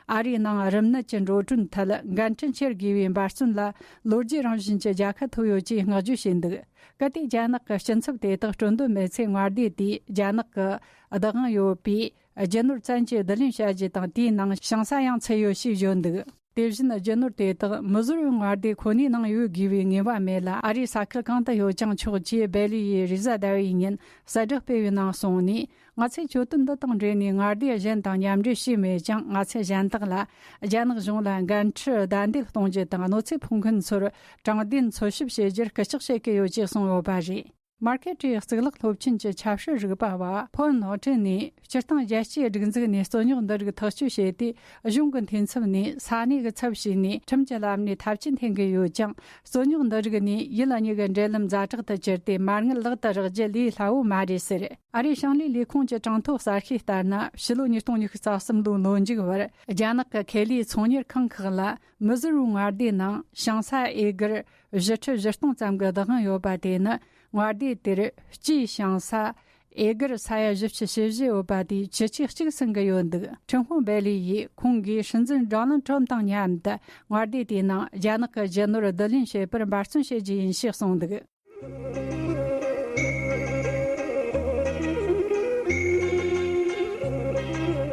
ཨ་རིའི་ནང་རིམས་ནད་ཀྱི་འགྲོ་གྲོན་ཐད་འགན་འཁྲི་འཁྱེར་དགོས་པའི་འབད་བརྩོན་ལ་ལོ་རྒྱུས་རང་བཞིན་གྱི་རྒྱལ་ཁ་ཐོབ་ཡོད་ཅེས་བསྔགས་བརྗོད་བྱས་འདུག་གལ་ཏེ་རྒྱ་ནག་གི་སྐྱིན་ཚབ་དེ་དག་སྤྲོད་འདོད་མེད་ཚེ། མངའ་སྡེ་དེས་རྒྱ་ནག་གི་བདག་དབང་ཡོད་པའི་རྒྱུ་ནོར་བཙན་གྱིས་བསྡུ་ལེན་བྱ་རྒྱུ་དང་། དེའི་ནང་ཞིང་ས་ཡང་ཚུད་ཡོད་ཅེས་བརྗོད་འདུག་དེ་བཞིན་རྒྱུ་ནོར་དེ་དག་མི་ཟུར་བའི་མངའ་སྡེ་ཁོ་ནའི་ནང་ཡོད་དགོས་པའི་ངེས་པ་མེད་ལ། ཨ་རིའི་ས་ཁུལ་གང་དུ་ཡོད་ཀྱང་ཆོག་ཅེས་བེ་ལི་ཡིས་རེས་གཟའ་ཟླ་བའི་ཉིན་གསལ་བསྒྲགས་སྤེལ་བའི་ནང་གསུངས་ནས། ང་ཚོས་གྱོད་དོན་འདི་དང་འབྲེལ་ནས་མངའ་སྡེ་གཞན་དང་མཉམ་འབྲེལ་བྱས་མེད་ཀྱང་། ང་ཚོས་གཞན་དག་ལ་རྒྱ་ནག་གཞུང་ལ་འགན་འཁྲི་བདའ་འདེད་གཏོང་རྒྱུ་དང་། གནོད་འཚེ་ཕོག་མཁན་ཚོར་དྲང་བདེན་འཚོལ་ཞིབ་བྱེད་རྒྱུར་སྐུལ་ལྕག་བྱེད་ཀྱི་ཡོད་ཅེས་གསུངས་ཡོད་པ་རེད། མར་ཁེ་ཀྲིའི་གཙུག་ལག་སློབ་ཆེན་གྱི་ཆབ་སྲིད་རིག་པ་བ་ཕོལ་ནོ་ཀྲིན་ནས། སྤྱིར་བཏང་རྒྱལ་སྤྱིའི་སྒྲིག་འཛུགས་ནས་རྩོད་རྙོག་འདི་རིགས་ཐག་གཅོད་བྱས་ཏེ། གཞུང་གི་འཐུས་ཚབ་ནས་ས་གནས་ཀྱི་ཚབ་བྱས་ནས་ཁྲིམས་ཀྱི་ལམ་ནས་ཐབས་ཇུས་འཐེན་གྱི་ཡོད་ཀྱང་། རྩོད་རྙོག་འདི་རིགས་ནས་ཡུལ་གཉིས་ཀྱི་འབྲེལ་ལམ་ཛ་དྲག་ཏུ་གྱུར་ཏེ། མ་དངུལ་ལག་ཏུ་རག་རྒྱུ་ལས་སླ་བོ་མ་རེད་ཟེར། ཨ་རིའི་ཞིང་ལས་ལས་ཁུངས་ཀྱི་གྲངས་ཐོ་གསར་ཤོས་ལྟར་ན། ཕྱི་ལོ་ཉིས་སྟོང་ཉི་ཤུ་རྩ་གསུམ་ལོའི་ལོ་མཇུག་བར། རྒྱ་ནག་གི་ཁེ་ལས་ཚོང་གཉེར་ཁང་ཁག་ལ། མི་ཟུར་བོའི་མངའ་སྡེའི་ནང་ཞིང་ས་ཨེ་ཀར་བཞི་ཁྲི་བཞི་སྟོང་ཙམ་གྱི་བདག་དབང་ཡོད་པ་དེ་ནི། མངའ་སྡེ་དེར་སྤྱིའི་ཞིང་ས་ཨེ་ཀར་ས་ཡ་བཞི་བཅུ་ཞེ་བཞི་ཡོད་པ་དེའི་ཇི་ཆའི་གཅིག་ཟིན་གྱི་ཡོད་འདུག་ཁྲིན་ཧོང་བེ་ལི་ཡིས་ཁོང་གིས་སྲིད་འཛིན་ཌོ་ནལ་ཁྲོམ་དང་མཉམ་དུ་མངའ་སྡེ་དེའི་ནང་རྒྱ་ནག་གི་རྒྱུ་ནོར་བསྡུ་ལེན་བྱེད་པར་འབད་བརྩོན་བྱེད་རྒྱུ་ཡིན་ཞེས་གསུངས་འདུག་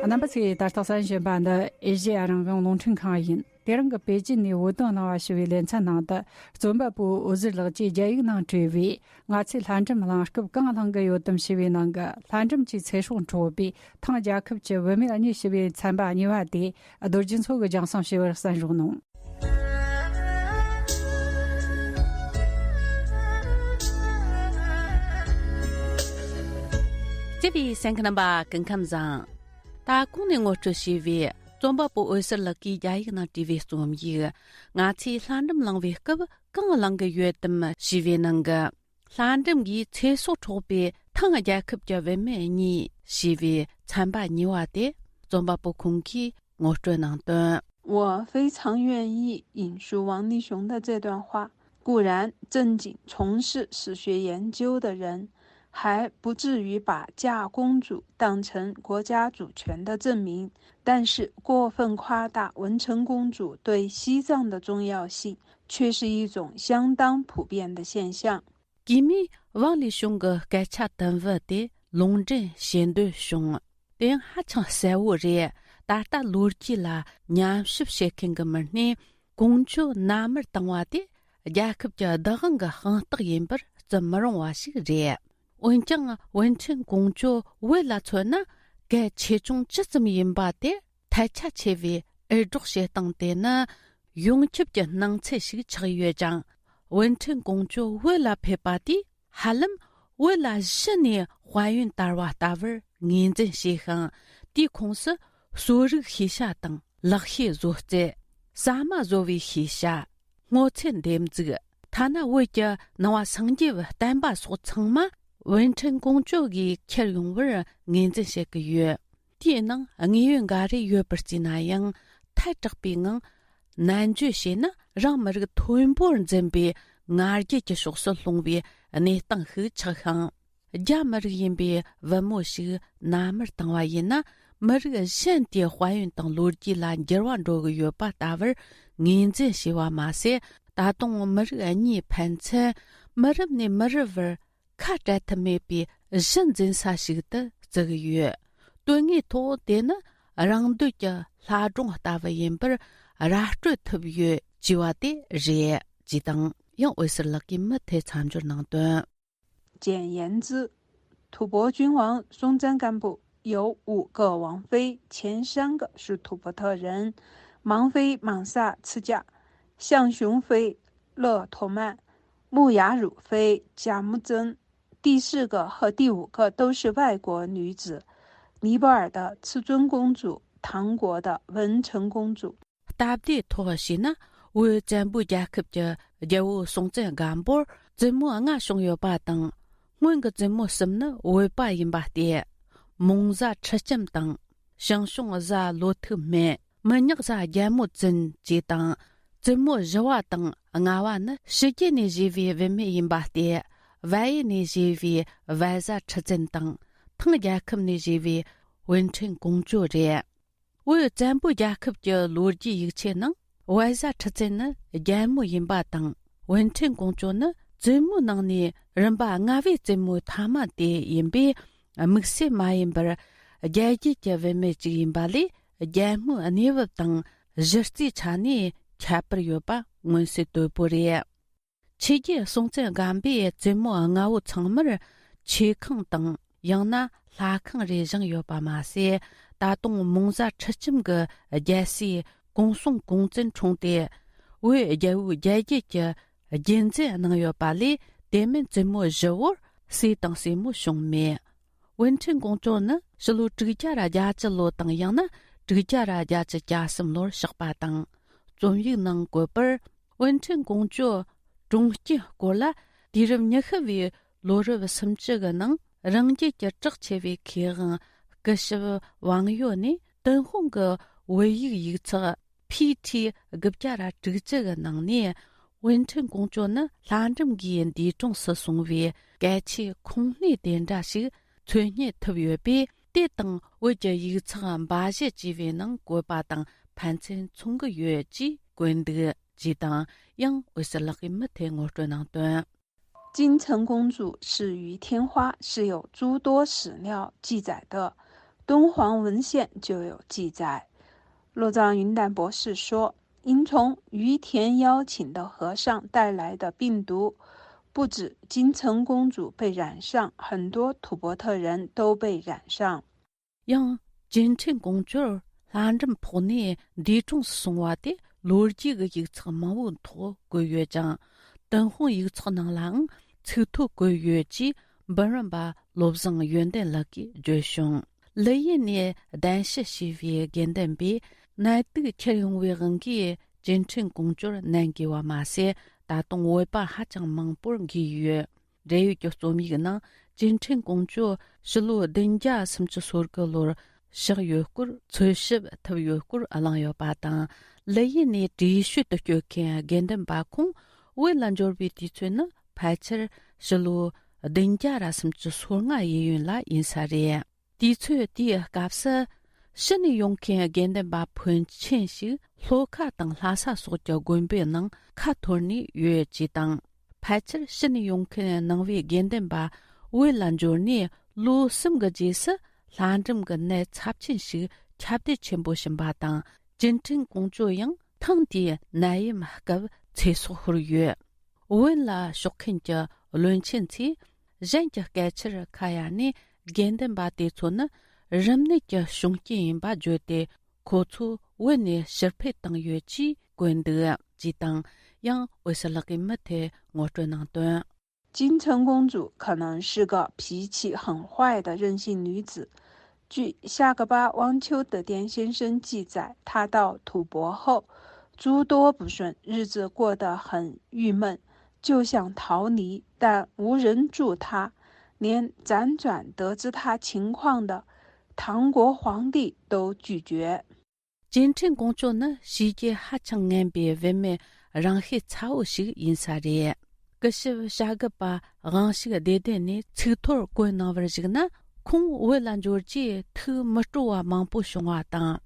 རྣམ་པ་ཚོས་ད་ལྟ་གསན་བཞིན་པ་འདི་ཨེ་ཤེ་ཡ་རང་དབང་རླུང་འཕྲིན་ཁང་ཡིན། དེ་རིང་གི་པེ་ཅིན་ནས་བོད་དོན་གླེང་བ་ཞུ་བའི་ལེ་ཚན་ནང་དུ། རྩོམ་པ་པོ་འོད་ཟེར་ལགས་ཀྱིས་རྒྱ་ཡིག་ནང་བྲིས་པའི། ང་ཚོས་ལྷ་འབྲུམ་གླེང་སྐབས་གང་གླེང་གི་ཡོད་དམ་ཞེས་པའི་ནང་གི། ལྷ་འབྲུམ་གྱི་ཚེ་སྲོག་འཕྲོག་པའི་ཐང་རྒྱལ་ཁབ་ཀྱི་བུད་མེད་གཉིས་ཞེས་པའི་ཚན་པ་གཉིས་པ་དེ། རྡོ་རྗེ་མཚོ་གིས་རྒྱང་སྲིང་བྱས་པར་གསན་རོགས་གནང་། བརྩེ་བའི་གསན་མཁན་རྣམ་པ་སྐུ་ཁམས་བཟང་། ད་གོང་ནས་ངོ་སྤྲོད་བྱས་པའི་རྩོམ་པ་པོ་འོད་ཟེར་ལགས་ཀྱིས་རྒྱ་ཡིག་ནང་བྲིས་པའི་རྩོམ་ཡིག་ང་ཚོས་ལྷ་འབྲུམ་གླེང་བའི་སྐབས་གང་གླེང་གི་ཡོད་དམ་ཞེས་པའི་ནང་གི། ལྷ་འབྲུམ་གྱི་ཚེ་སྲོག་འཕྲོག་པའི་ཐང་རྒྱལ་ཁབ་ཀྱི་བུད་མེད་གཉིས་ཞེས་པའི་ཚན་པ་གཉིས་པ་དེ། རྩོམ་པ་པོ་ཁོང་གིས་ངོ་སྤྲོད་གནང་དོན། 我非常愿意引述王立雄的这段话。固然，正经从事史学研究的人还不至于把嫁公主当成国家主权的证明，但是过分夸大文成公主对西藏的重要性，却是一种相当普遍的现象。 གིས་མོས་ཝང་ལི་ཞུང་གི་སྐད་ཆ་དུམ་བུ་དེ་ལུང་འདྲེན་བྱེད་འདོད་བྱུང་། དེ་ཡང་ཧ་ཅང་གསལ་བོ་རེད། ད་ལྟ་ལོ་རྒྱུས་ལ་ཉམས་ཞིབ་བྱེད་མཁན་གྱི་མི་སྣས། ཀོང་ཇོ་མནའ་མར་བཏང་བ་དེ་རྒྱལ་ཁབ་ཀྱི་བདག་དབང་གི་དཔང་རྟགས་ཡིན་པར་བརྩི་མི་རུང་བ་ཞིག་རེད། འོན་ཀྱང་ཝུན་ཁྲེན་ཀོང་ཇོ་བོད་ལ་མཚོན་ན་གལ་ཆེ་ཆུང་ཇི་ཙམ་ཡིན་པ་དེ། ཐལ་ཆ་ཆེ་བའི་འུར་སྒྲོག་བྱེད་སྟངས་དེ་ནི་ཡོངས་ཁྱབ་ཀྱི་སྣང་ཚུལ་ཞིག་ཆགས་ཡོད་ཀྱང་། ཝུན་ཁྲེན་ཀོང་ཇོ་བོད་ལ་ཕེབས་པ་དེས་ཧ་ལམ་བོད་ལ་གཞི་ནས་དཔལ་ཡོན་དར་བ་ལྟ་བུར་ངོས་འཛིན་བྱས་ཤིང་། དེའི་ཁོངས་སུ་གསོ་རིག་ཤེས་བྱ་དང་ལག་ཤེས་བཟོ་རྩལ། ཟ་མ་བཟོ་བའི་ཤེས་བྱ། སྔོ་ཚལ་འདེབས་འཛུགས། ཐ་ན་བོད་ཀྱི་ནང་པ་སངས་རྒྱས་པའི་བསྟན་པ་སོགས་ཚང་མ་ཝུན་ཁྲེན་ཀོང་ཇོ་གིས་ཁྱེར་ཡོང་བར་ངོས་འཛིན་བྱེད་ཀྱི་ཡོད། དེའི་ནང་དངོས་ཡོད་འགའ་རེ་ཡོད་པར་བརྩིས་ན་ཡང་། ཐལ་དྲགས་པའི་ངང་ནན་བརྗོད་བྱས་ན། རང་མི་རིགས་མཐོན་པོར་འཛིན་པའི་ང་རྒྱལ་གྱི་ཕྱོགས་སུ་ལྷུང་བའི་གནས་སྟངས་ཤིག་ཆགས་ཤིང་། རྒྱ་མི་རིགས་ཡིན་པའི་བུ་མོ་ཞིག་མནའ་མར་བཏང་བ་ཡིན་ན། མི་རིགས་གཞན་དེའི་དཔལ་ཡོན་དང་ལོ་རྒྱུས་ལ་འགྱུར་བ་འགྲོ་གི་ཡོད་པ་ལྟ་བུར་ངོས་འཛིན་བྱས་པ་མ་ཟད། ད་དུང་མི་རིགས་གཉིས་ཕན་ཚུན་མི་རབས་ནས་མི་རབས་བར་ཁ་བྲལ་ཐབས་མེད་པའི་གཞི་འཛིན་ས་ཞིག་ཏུ་བརྩི་གི་ཡོད། དོན་དངོས་ཐོག་དེ་ནི་རང་འདོད་ཀྱི་ལྷ་སྒྲུང་ལྟ་བུ་ཡིན་པར་ར་སྤྲོད་ཐུབ་ཡོད་ཅེས་པ་དེ་རེད། ཅེས་དང་། ཡང་འོད་ཟེར་ལགས་ཀྱིས་མུ་མཐུད་མཚམས་སྦྱོར་གནང་དོན། 简言之，吐蕃君王松赞干布有五个王妃，前三个是吐蕃特人：芒妃芒萨次佳、象雄妃勒陀曼、木雅汝妃甲木曾。第四个和第五个都是外国女子，尼泊尔的赤尊公主、唐国的文成公主。 སྟབས་བདེའི་ཐོག་བྱས་ན། བོད་བཙན་པོའི་རྒྱལ་ཁབ་ཀྱི་རྒྱལ་པོ་སྲོང་བཙན་སྒམ་པོར་བཙུན་མོ་ལྔ་བྱུང་ཡོད་པ་དང་། སྔོན་གྱི་བཙུན་མོ་གསུམ་ནི་བོད་པ་ཡིན་པ་སྟེ། མོང་བཟའ་ཁྲི་ལྕམ་དང་། ཞང་ཞུང་བཟའ་ལོ་ཐུག་སྨད། མི་ཉག་བཟའ་རྒྱལ་མོ་བཙུན་བཅས་དང་། བཙུན་མོ་བཞི་བ་དང་ལྔ་བ་ནི་ཕྱི་རྒྱལ་ནས་བཞེས་པའི་བུད་མེད་ཡིན་པ་སྟེ། བལ་ཡུལ་ནས་བཞེས་པའི་བལ་བཟའ་ཁྲི་བཙན་དང་། ཐང་རྒྱལ་ཁབ་ནས་བཞེས་པའི་ཝུན་ཁྲེན་ཀོང་ཇོ་རེད། བོད་བཙན་པོའི་རྒྱལ་ཁབ་ཀྱི་ལོ་རྒྱུས་ཡིག་ཆའི་ནང་། བལ་བཟའ་ཁྲི་བཙན་ནི་རྒྱལ་མོ་ཡིན་པ་དང་། ཝུན་ཁྲེན་ཀོང་ཇོ་ནི་བཙུན་མོའི་ནང་ནས་རིམ་པ་ལྔ་བའི་བཙུན་མོའི་མཐའ་མ་དེ་ཡིན་པས། དམིགས་བསལ་མ་ཡིན་པར། རྒྱལ་རྒྱུད་ཀྱི་བུད་མེད་ཅིག་ཡིན་པ་ལས། རྒྱལ་མོའི་གནས་བབ་དང་གཞི་རྩའི་ཆ་ནས་ཁྱད་པར་ཡོད་པ་མངོན་གསལ་དོད་པོ་རེད། ཆོས་རྒྱལ་སྲོང་བཙན་སྒམ་པོའི་བཙུན་མོ་ལྔ་བོ་ཚང་མར་ཆོས་ཁང་དང་། ཡང་ན་ལྷ་ཁང་རེ་བཞེངས་ཡོད་པ་མ་ཟད། ད་དུང་མོང་བཟའ་ཁྲི་ལྕམ་གྱི་རྒྱལ་སྲས་ཀོང་སྲུང་ཀོང་བཙུན་འཁྲུངས་ཏེ། བོད་རྒྱལ་པོའི་རྒྱལ་རྒྱུད་ཀྱི་རྒྱུན་འཛིན་གནང་ཡོད་པ་ལས། དེ་མིན་བཙུན་མོ་བཞི་བོར་ སྲས་དང་སྲས་མོ་བྱུང་མེད། ཝུན་ཁྲེན་ཀོང་ཇོ་ནི་ཕྱི་ལོ་དྲུག་བརྒྱ་ར་བརྒྱད་ཅུ་ལོ་དང་ཡང་ན་དྲུག་བརྒྱ་ར་བརྒྱད་ཅུ་གྱ་གསུམ་ལོར་གཤེགས་པ་དང་། རྩོམ་ཡིག་ནང་བཀོད་པར། ཝུན་ཁྲེན་ཀོང་ཇོ་གྲོངས་རྐྱེན་སྐོར་ལ། དུས་རབས་ཉི་ཤུ་བའི་ལོ་རབས་སུམ་ཅུ་གི་ནང་རང་རྒྱལ་གྱི་གྲགས་ཆེ་བའི་མཁས་དབང་སྐུ་ཞབས་ཝང་ཡོ་ནས་ཏུན་ཧོང་གི་བོད་ཡིག་ཡིག་ཚགས་ཕི་ཁྲི་དགུ་བརྒྱ་ར་དྲུག་ཅུ་གི་ནང་ནས། ཝུན་ཁྲེན་ཀོང་ཇོ་ནི་ལྷ་འབྲུམ་འགོས་འདས་གྲོངས་སུ་སོང་བའི་གལ་ཆེའི་ཁུངས་སྣེ་དེ་འདྲ་ཞིག་འཚོལ་རྙེད་ཐུབ་ཡོད་པས། དེ་དང་བོད་ཀྱི་ཡིག་ཚགས་འབའ་ཞིག་ཅེས་པའི་ནང་བཀོད་པ་དང་ཕན་ཚུན་མཚུངས་ཀྱི་ཡོད་ཅེས་བཀོད་འདུག་ཅེས་དང་། ཡང་འོད་ཟེར་ལགས་ཀྱིས་མུ་མཐུད་ངོ་སྤྲོད་གནང་དོན། 金城公主是于天花，是有诸多史料记载的，敦煌文献就有记载。洛藏云丹博士说，因从于田邀请的和尚带来的病毒，不止金城公主被染上，很多吐蕃特人都被染上。 ཡང་། ཅིན་ཁྲིན་ཀོང་ཇོར་ལྷ་འབྲུམ་ཕོག་ནས་འདས་གྲོངས་སུ་སོང་བ་དེ་ལོ་རྒྱུས་ཀྱི་ཡིག་ཚགས་མང་བོའི་ཐོག་བཀོད་ཡོད་ཅིང་། ཏུན་ཧོང་ཡིག་ཚགས་ནང་ལའང་ཚིག་ཐོ་བཀོད་ཡོད་ཅེས་འབུམ་རམས་པ་བློ་བཟང་ཡོན་ཏན་ལགས་ཀྱིས་བརྗོད་བྱུང་། ལི་ཡིན་ནས་གདན་ཞུ་བྱས་པའི་དགེ་འདུན་པས་ནད་དུག་ཁྱེར་ཡོང་བའི་དབང་གིས་ཅིན་ཁྲིན་ཀོང་ཇོར་ནད་འགོས་པ་མ་ཟད། ད་དུང་བོད་པ་ཧ་ཅང་མང་པོར་འགོས་ཡོད། འབྲེལ་ཡོད་ཀྱི་རྩོམ་ཡིག་ནང་ཅིན་ཁྲིན་ཀོང་ཇོ་ཕྱི་ལོ་བདུན་བརྒྱ་སུམ་ཅུ་སོ་དགུ་ལོར་གཤེགས་ཡོད་སྐོར་འཚོལ་ཞིབ་ཐུབ་ཡོད་སྐོར་གླེང་ཡོད་པ་དང་། ལི་ཡིན་ནས་བྲོས་བྱོལ་དུ་བསྐྱོད་མཁན་དགེ་འདུན་པ་ཁོང་བོད་ལ་འབྱོར་བའི་དུས་ཚོད་ནི་ཕལ་ཆེར་ཕྱི་ལོ་བདུན་བརྒྱ་ར་སུམ་ཅུ་སོ་ལྔ་ཡས་གཡོན་ལ་ཡིན་ས་རེད། དུས་ཚོད་དེའི་སྐབས་སུ། ཕྱི་ནས་ཡོང་མཁན་དགེ་འདུན་པ་ཕོན་ཆེན་ཞིག་ལྷོ་ཁ་དང་ལྷ་ས་སོགས་ཀྱི་དགོན་པའི་ནང་ཁ་འཐོར་ནས་ཡོད་ཅེས་དང་། ཕལ་ཆེར་ཕྱི་ནས་ཡོང་མཁན་ནང་པའི་དགེ་འདུན་པ་བོད་ལ་འབྱོར་ནས་ལོ་གསུམ་གྱི་རྗེས་སུ་ལྷ་འབྲུམ་གྱི་ནད་ཚབས་ཆེན་ཞིག་ཁྱབ་གདལ་ཆེན་པོ་ཕྱིན་པ་དང་། ཅིན་ཁྲིན་ཀོང་ཇོ་ཡང་ཐེངས་དེའི་ནད་ཡམས་སྐབས་ཚེ་སྲོག་ཤོར་ཡོད། བོད་ལ་ཕྱོགས་མཁན་གྱི་བློན་ཆེན་ཚོས་གཞན་གྱི་སྐད་ཆར་ཁ་གཡར་ནས་དགེ་འདུན་པ་དེ་ཚོ་ནི་རིམས་ནད་ཀྱི་བྱུང་རྐྱེན་ཡིན་པ་བརྗོད་དེ། ཁོ་ཚོ་བོད་ནས་ཕྱིར་འཕུད་བཏང་ཡོད་ཅེས་བཀོད་འདུག་ཅེས་དང་། ཡང་འོད་ཟེར་ལགས་ཀྱིས་མུ་མཐུད་ངོ་སྤྲོད་གནང་དོན། 金城公主可能是个脾气很坏的任性女子。据夏格巴汪丘德店先生记载，她到吐蕃后，诸多不顺，日子过得很郁闷，就想逃离，但无人助她，连辗转得知她情况的唐国皇帝都拒绝。 ཅིན་ཁྲིན་ཀོང་ཇོ་ནི་བྱས་རྗེས་ཧ་ཅང་ངན་པའི་བུད་མེད་རང་ཤེད་ཚ་བོ་ཞིག་ཡིན་ས་རེད། སྐུ་ཞབས་བྱ་རྒོད་པ་དབང་ཕྱུག་བདེ་ལྡན་ནས་ཚིག་ཐོར་བཀོད་གནང་བར་གཞིགས་ན། ཁོང་བོད་ལ་འབྱོར་རྗེས་ཐུགས་མི་སྤྲོ་བ་མང་པོ་བྱུང་བ་དང་།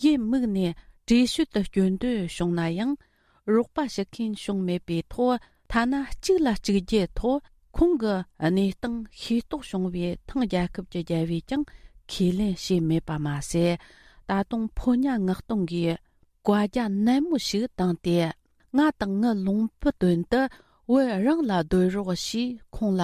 ཡིད་མུག་ནས་བྲོས་བྱོལ་དུ་བསྐྱོད་འདོད་བྱུང་ན་ཡང་། རོགས་པ་ཞུ་མཁན་བྱུང་མེད་པའི་ཐོག་ཐ་ན་གཅིག་ལ་གཅིག་རྒྱུའི་ཐོག་ཁོང་གི་གནས་སྟངས་ཤེས་རྟོགས་བྱུང་བའི་ཐང་རྒྱལ་ཁབ་ཀྱི་རྒྱལ་བས་ཀྱང་ཁས་ལེན་བྱས་མེད་པ་མ་ཟད། ད་དུང་ཕོ་ཉ་མངགས་གཏོང་གིས་བཀའ་རྒྱ་ནན་མོ་ཞིག་བཏང་སྟེ། ང་དང་ངའི་ལུང་པའི་དོན་དུ་བོད་རང་ལ་སྡོད་རོགས་ཞེས་ཁོང་ལ་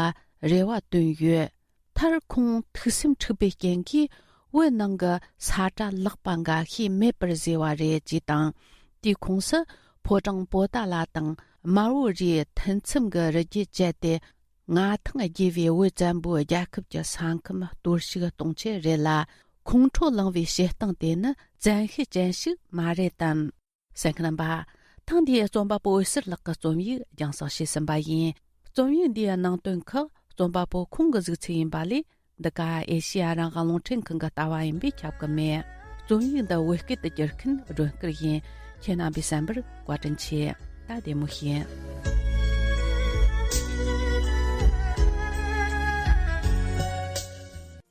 རེ་བ་བཏོན་ཡོད། མཐར་ཁོང་ཐུགས་སེམས་འཁྲུགས་པའི་རྐྱེན་གྱིས་བོད་ནང་གི་ས་གྲྭ་ལག་པ་འགའ་ཤས་མེད་པར་བཟོས་པ་རེད་ཅེས་དང་། དེའི་ཁོངས་སུ་ཕོ་བྲང་པོ་ཏཱ་ལ་དང་མར་བོ་རིའི་ཐུན་མཚམས་ཀྱི་རི་རྒྱུད་བཅད་དེ། མངའ་ཐང་རྒྱས་པའི་བོད་བཙན་པོའི་རྒྱལ་ཁབ་ཀྱི་ས་ཁམས་གཏོར་བཤིག་གཏོང་ཆེད་རེད་ལ། ཁོང་ཁྲོ་ལངས་པའི་བྱེད་སྟངས་དེ་ནི་བཙན་ཤེད་ཅན་ཞིག་མ་རེད་དམ། གསན་མཁན་རྣམ་པ། ཐེངས་འདིའི་རྩོམ་པ་པོ་འོད་ཟེར་ལགས་ཀྱི་རྩོམ་ཡིག་རྒྱང་སྲིང་བྱས་ཟིན་པ་ཡིན། རྩོམ་ཡིག་འདིའི་ནང་དོན་ཁག་རྩོམ་པ་པོ་ཁོང་གི་གཟིགས་ཚུལ་ཡིན་པ་ལས། འདི་ག་ཨེ་ཤེ་ཡ་རང་དབང་རླུང་འཕྲིན་ཁང་གི་ལྟ་བ་ཡིན་པས་ཁྱབ་ཀྱི་མེད། རྩོམ་ཡིག་འདི་བོད་སྐད་དུ་བསྒྱུར་མཁན་སྒྲོན་སྐུར་ཡིན། ཁྱེད་རྣམ་པའི་གསན་པར་བཀའ་དྲིན་ཆེ། ད་བདེ་མོ་བྱོས།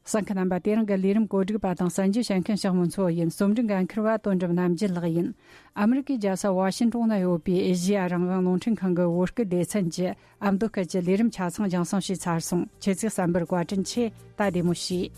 གསན་མཁན་རྣམ་པ། དེ་རིང་གི་ལས་རིམ་གོ་སྒྲིག་པ་དང་གསན་རྒྱུ་བྱེད་མཁན་ཞག་མོ་མཚོ་ཡིན། རྩོམ་སྒྲིག་འགན་འཁུར་བ་དོན་གྲུབ་རྣམ་རྒྱལ་ལགས་ཡིན། ཨ་མི་རི་ཀའི་རྒྱལ་ས་ཝ་ཤིན་ཏོན་ན་ཡོད་པའི་ཨེ་ཤེ་ཡ་རང་དབང་རླུང་འཕྲིན་ཁང་གི་བོད་སྐད་སྡེ་ཚན་གྱི་ཨ་མདོ་སྐད་ཀྱི་ལས་རིམ་ཆ་ཚང་རྒྱང་སྲིང་བྱས་ཚར་སོང་། ཁྱེད་ཚོས་གསན་པར་བཀའ་དྲིན་ཆེ། ད་བདེ་མོ་བྱོས།